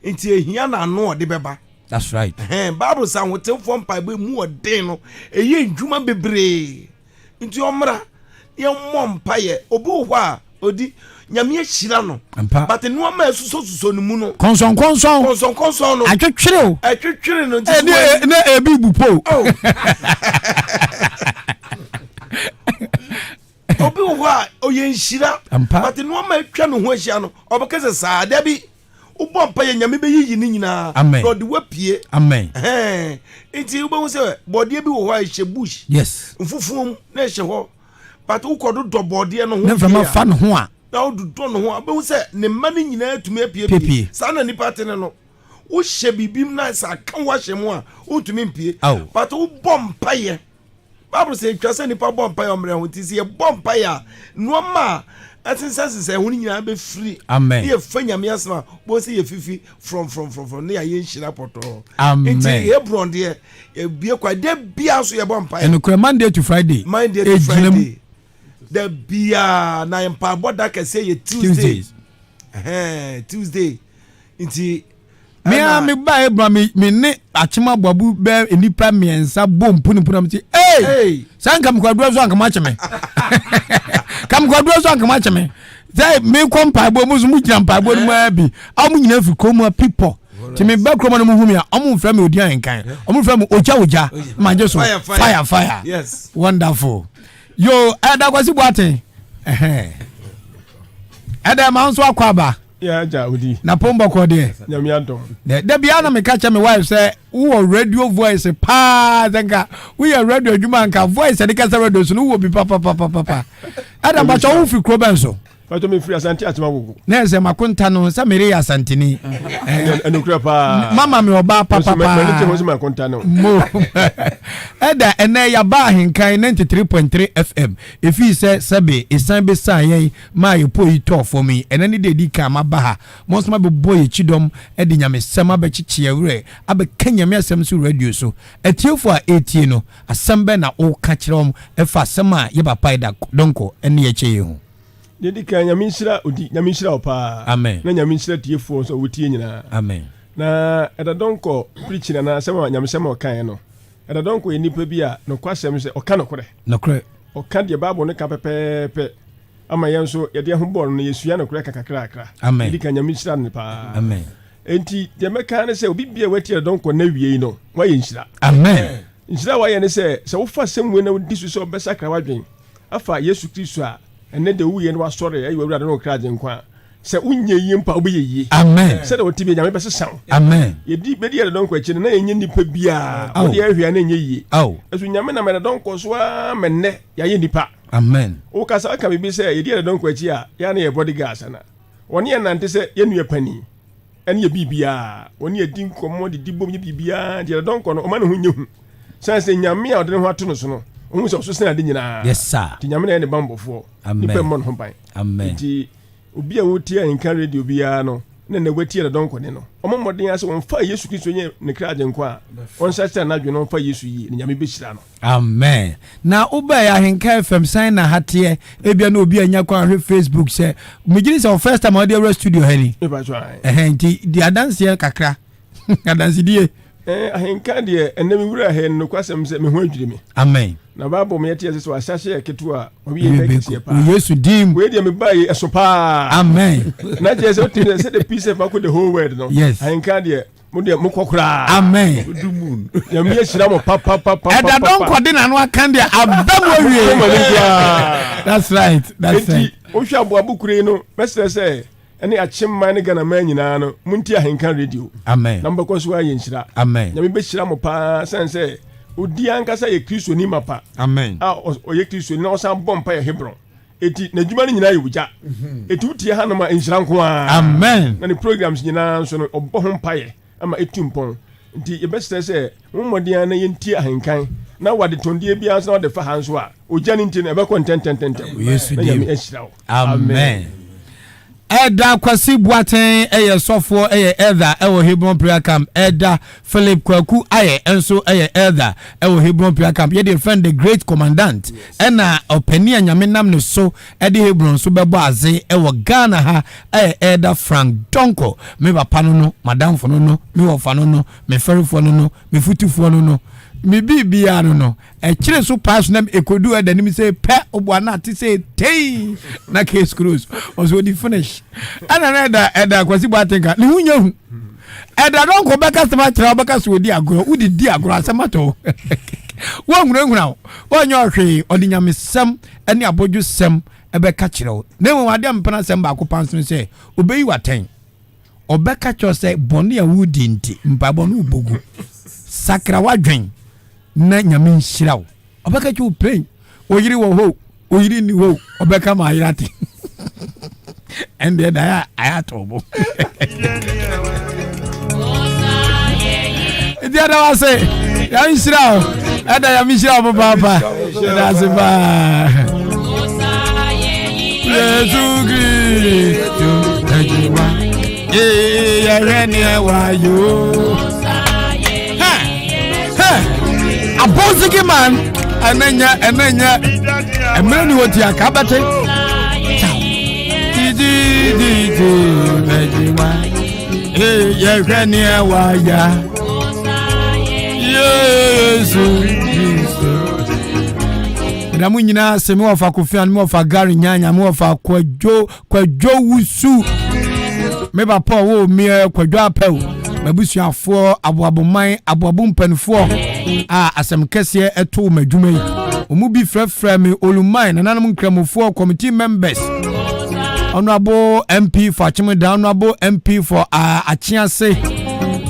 nti ehia na ano ɔde bɛba. That's right. Ɛhɛn Bible sɛ ahotefoɔ mpaebɔ emu ɔden no ɛyɛ ndwuma bebree nti ɔmmra yɛmmɔ mpaeɛ obi wɔ hɔ a odi nyame ahyira no but nneɛma a ɛsosɔsosɔ ne mu no kɔnsɔnkɔnsɔn kɔnsɔnkɔnsɔn no atwetwere o ɛtwetwere no nti ɛne ne ebi bu po oh. obi wɔ hɔ a ɔyɛ nhyira but nneɛma atwa ne ho ahyia no ɔbɛka sɛ saa dabi wobɔ mpa yɛ nyame bɛyiyi ne nyinaa na ɔde wapue amen nti wobɛhu sɛ bɔdeɛ bi wɔ hɔ a ɛhyɛ bush yes mfufuo mu na ɛhyɛ hɔ but wokɔ do dɔ bɔdeɛ no ho ne mframa fa ne ho a na wododɔ ne ho a wobɛhu sɛ ne mma no nyinaa tumi apiepie saa na nipa te ne no. Wohyɛ biribi mu na sɛ aka wo ahyɛ mu a, wontumi mpue. But wobɔ mpaeɛ. Bible sɛ etwa sɛ nipa bɔ mpaeɛ ɔmmerɛ ho nti sɛ yɛbɔ mpaeɛ a nneɛma a ɛsensɛnsensɛn ho no nyinaa bɛfiri. Amen. Ne yɛfa Nyame asɛm a wobɛhu sɛ yɛfifi frɔmfrɔmfrɔmfrɔm ne yɛayɛ nhyira pɔtɔɔ. Amen. Nti Hebron deɛ yɛbue kwan da biara nso yɛbɔ mpaeɛ. Ɛnokorɛ Monday to Friday. Monday to Friday. Da biara na mpaebɔ da kɛseɛ yɛ Tuesday. Tuesday. Tuesday. Nti Me ara me ba Ebra me me ne akyem aboabu bɛ nnipa mmiɛnsa bɔ mpunimpu na me ti ee saa nka mekwaduro so anka mo akye me ka mekwaduro so anka mo akye me sɛ mekɔ mpaebɔ mu so mo gyina mpaebɔ no mu ara bi a mo nyinaa firi kurom a pipɔ nti me ba kurom no mo hu me a ɔmo nfrɛ me odi ahenkan ɔmo nfrɛ me ogya ogya ma gye so fire fire wonderful yo ɛda kwasi boaten ɛda ma nso akɔ aba. Yeah, agya odi. Na pon bɔkɔ deɛ. Nyame adom. Dɛ da biara na meka kyɛ me wife sɛ wowɔ radio voice paa sɛ nka woyɛ radio adwuma nka voice ɛde kasa radio so no wowɔ bi papapapapa. Ɛda mpakyɛ wo firi kuro bɛn so? Mpakyɛ me firi Asante Akyem Agogo. Na ɛsɛ makonta no sɛ mere yɛ Asanteni. Ɛnokorɛ paa. Mama me ɔbaa papapaa. M'ani gye ho sɛ makonta no. Mo. Ɛda ɛnɛ yaba Ahenkan 93.3 FM. Efii sɛ sɛbe esan besan yɛn maa yɛn pɔ yi tɔɔ fam yi, ɛnnɛ ne da a ɛdi kan a maba ha. Mo nso moabɛbɔ yɛn kyidɔm de nyamesɛm abɛkyekye yɛn werɛ, abɛka Nyame asɛm nso radio so. Atiefoɔ a ɛretie no, asɛm bɛn na woka kyerɛ wɔn ɛfa asɛm a yɛ papa Eda Donkor ne yɛ kyɛ yi ho? Deɛ ɛdi kan, Nyame nhyira odi, Nyame nhyira wo paa. Amen. Na Nyame nhyira atiefoɔ nso a wɔtie nyinaa. Amen. Na Eda Donkor preaching anaa asɛm a nyamesɛm a ɔkaeɛ no, Eda Donkor yɛ nipa bi a nokwasɛm sɛ ɔka nokorɛ. Nokorɛ. Ɔka deɛ Bible no ka pɛpɛɛpɛ ama yɛn nso yɛde yɛn ho bɔɔ no no yɛsua nokorɛ ka kakrakra. Amen. Ɛdi kan Nyame nhyira no paa. Amen. Enti deɛ mɛka ne sɛ obi bia wati ɛdɔn kɔ na wiei no wayɛ nhyira. Amen. Nhyira a wayɛ ne sɛ sɛ wofa asɛm wei na wodi so sɛ ɔbɛsakra w'adwen afa Yesu Kristo a ɛnɛ deɛ owuiɛ na wasɔre ɛyɛ w'awurade ne wo kra agyenkwa a sɛ wonyɛ yie mpo a wobɛyɛ yie. Amen. Sɛdeɛ wote bia Nyame bɛsesa wo. Amen. Yɛdi bɛdi ɛdɔn kɔ akyi no na yɛnyɛ nnipa biara. Wode ahwɛ a na ɛnyɛ yie. Ɛso Nyame nam ɛdɔn kɔ so ara ma nnɛ yɛayɛ nnipa. Amen. Wokasa woka biribi sɛ yɛdi ɛdɔn kɔ akyi a yɛa na yɛ body guards ana? Wɔne yɛn nante sɛ yɛn nua panin ɛne yɛ biribiara. Wɔne yɛ di nkɔmmɔ didi bom yɛ biribiara nti ɛdɔn kɔ no ɔma ne ho nyɛ hu. Sane sɛ Nyame a ɔde ne ho ato no so no ɔhu sɛ ɔso sene ade nyinaa. Yes sir. Nti Nyame na ɛyɛ ne banbɔfoɔ. Amen. Nipa mmɔ ne ho ban. Amen. Nti obi a wotie Ahenka radio biara no na na watie Dɔdɔnkɔ ne no. Ɔmmɔ mmɔden ara sɛ ɔmfa Yesu Kristo nyɛ ne kra agyenkwa a, ɔnsakyera n'adwene na ɔmfa Yesu yie, na Nyame bɛhyira no. Amen. Na wobɛɛ Ahenka FM sɛn na ha teɛ? Ebia na obi anya kwan ahwɛ Facebook sɛ megye di sɛ wo first time a wode awura studio ha ni. Ɛhɛn nti di adanseɛ kakra. Adansedie. Eh, ahenka deɛ ɛnɛ me wura ha no nokwasɛm sɛ me ho adwiri me. Amen. Na Bible ma yɛte ase sɛ ahyɛaseɛ yɛ ketewa a ɔwie bɛyɛ kɛseɛ paa. Wɔ Yesu din mu. Wei deɛ mebaa yi ɛso paa. Amen. Na kyerɛ sɛ wote sɛ sɛdeɛ peace FM akɔ the whole world no. Yes. Ahenka deɛ mo deɛ mokɔ koraa. Amen. Nyame ahyira mo papapapa. Ɛda dɔnkɔ de n'ano aka deɛ aba mu awie. That's right. That's right. Enti wohwɛ aboabo kure yi no mɛsrɛ sɛ ɛne Akyem man ne Ghana man nyinaa no montie Ahenka radio. Amen. Na mobɛkɔ so ayɛ nhyira. Amen. Nyame bɛhyira mo paa sane sɛ odi ankasa yɛ Kristoni mapa. Amen. A ɔyɛ Kristoni na ɔsan bɔ mpa yɛ Hebron. Eti n'adwuma no nyinaa yɛ ogya. Mhm. Eti wotie hanom a nhyira nko ara. Amen. Na ne programs nyinaa nso no ɔbɔ ho mpaeɛ ama etu mpɔn. Nti yɛbɛsrɛ sɛ mo mmɔden ara na yɛntie Ahenkan na wɔ adetɔndeɛ biara nso na wɔde fa ha nso a ogya no nti no ɛbɛkɔ ntɛntɛntɛntɛm. Yesu Na Nyame ahyira wo. Amen. Elder Kwasi Boateng yɛ sɔfoɔ yɛ Elder wɔ Hebron Prayer Camp. Elder Philip Kwaku Ayɛ nso yɛ Elder wɔ Hebron Prayer Camp. Yɛde yɛfrɛ no the Great Commandant. Ɛna ɔpanin a Nyame nam ne so de Hebron nso bɛbɔ adze wɔ Ghana ha yɛ Elder Frank Donkor. Me papa no no, m'adamfo no no, me wɔfa no no, me fɛrefoɔ no no, me futufoɔ no no, me biribiara no no. Ɛkyere so paa so na ɛkɔduu ɛda nim sɛ pɛ ɔboa no ate sɛ tei na case close ɔsɛ ɔdi finish ɛna na ɛda ɛda Kwasi Boateng ka ne ho nyɛ hu ɛda no nkɔ bɛka sɛm akyerɛ wobɛka sɛ ɔdi agorɔ wode di agorɔ asɛm atɔ wɔnhunahuna wo wɔnyɛ ɔhwee ɔde nyamesɛm ne abɔdwosɛm ɛbɛka kyerɛ wo na mmom adeɛ mpena asɛm baako pa nso sɛ ɔbɛyi w'atɛn ɔbɛka kyerɛ sɛ bɔne a wodi nti mpaebɔ no wobɔgu sakra w'adwen na Nyame nhyira wo. Ɔbɛka kyerɛ wo plain. Oyere wɔ hɔ o, oyere nni hɔ o, ɔbɛka ma ayere ate. Ɛndeɛ da ayɛ atɔ bo. Nti ɛda wo ase. Nyame nhyira wo. Ɛda Nyame nhyira wo papaapa. Ɛda ase paa. Yesu Kristo ajiwa. Yɛhwɛ neɛ wayɛ o. Abɔnsiki man ɛnɛ nyɛ ɛnɛ nyɛ mmerɛ ni wɔ ti aka bɛte. Titi titi ajiwa. Yɛhwɛ neɛ wayɛ. Yesu Kristo. Ɛda mo nyinaa se me wɔfa Kofi me wɔfa Gary Nyanya me wɔfa Kwadwo Kwadwo Wusu me papa ɔwɔ omiɛ Kwadwo Apɛw m'abusuafoɔ aboaboman aboabo mpanimfoɔ a asɛm kɛseɛ ɛto m'adwuma yi wɔn bi frɛfrɛ me Oluman nananom nkramofoɔ committee members Honorable MP for Akyemeda Honorable MP for uh, Akyease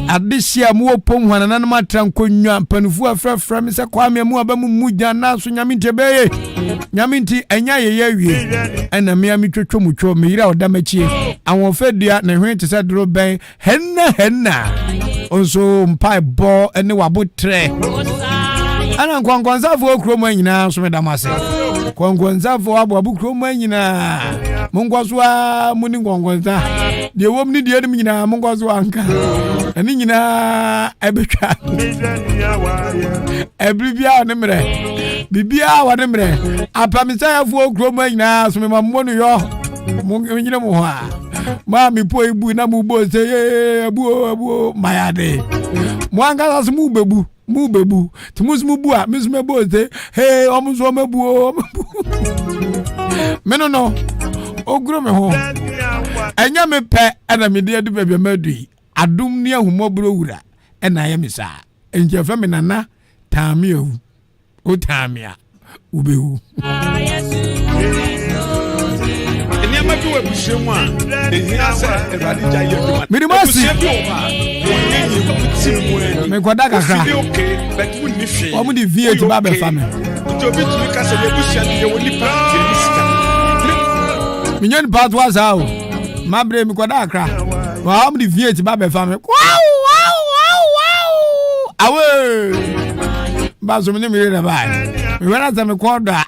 adehye a mowɔ pom hɔ nananom atra nkonnwa mpanimfoɔ afrɛfrɛ me sɛ Kwame mu aba mu mu gya nanso nyame nti ɛbɛyɛ nyame nti ɛnyɛ ayɛyɛ awie ɛna mmea metwotwo mu two meyere a ɔda m'akyie ahoɔfɛ dua ne hwene te sɛ doro bɛn Henna henna nso mpaebɔ ne wabotrɛ ɛna nkɔnkɔnsafoɔ kurom nyinaa nso meda mo ase nkɔnkɔnsafoɔ aboabo kurom nyinaa monkɔ so a mo ne nkɔnkɔnsa deɛ wɔm ne deɛ anim nyinaa monkɔ so anka ɛne nyinaa ɛbɛtwa ɛbere biara ne mmerɛ biribiara wɔ ne mmerɛ apamisayɛfoɔ kurom nyinaa so mema mmɔ no yɔ monyere mo ho a maa me po ebu na mo bɔ sɛ yee abuo abuo mayade mo ankasa so mo bɛbu mo bɛbu te mo so mo bu a me so mɛbɔ sɛ hee ɔmo nso ɔmo abuo ɔmo abu me no no oguro me ho ɛnyɛ me pɛ ɛna me de adu baabi a madu yi adom ne ahummɔborɔ wura ɛna ayɛ me saa nti ɛfɛ me nana taame awu wotaa me a wobɛwu nneɛma bi wɔ abusua mu a ehia sɛ awurade gya yɛ adwuma mede mo asi abusua bi wɔ hɔ a wɔnyɛ yie wɔn ti mu ani mekɔda kakra ofi bi okay but wonni hwee wɔn de v8 ba bɛfa me nti obi tumi ka sɛ yɛbusua no yɛwɔ nipa nti ɛni sika menyɛ nipa to asa o mabere mekɔda akra wɔn de v8 ba bɛfa me wow wow wow wow awee ba so me ne me yere na baa mehwɛ na sɛ mekɔ dɔ a.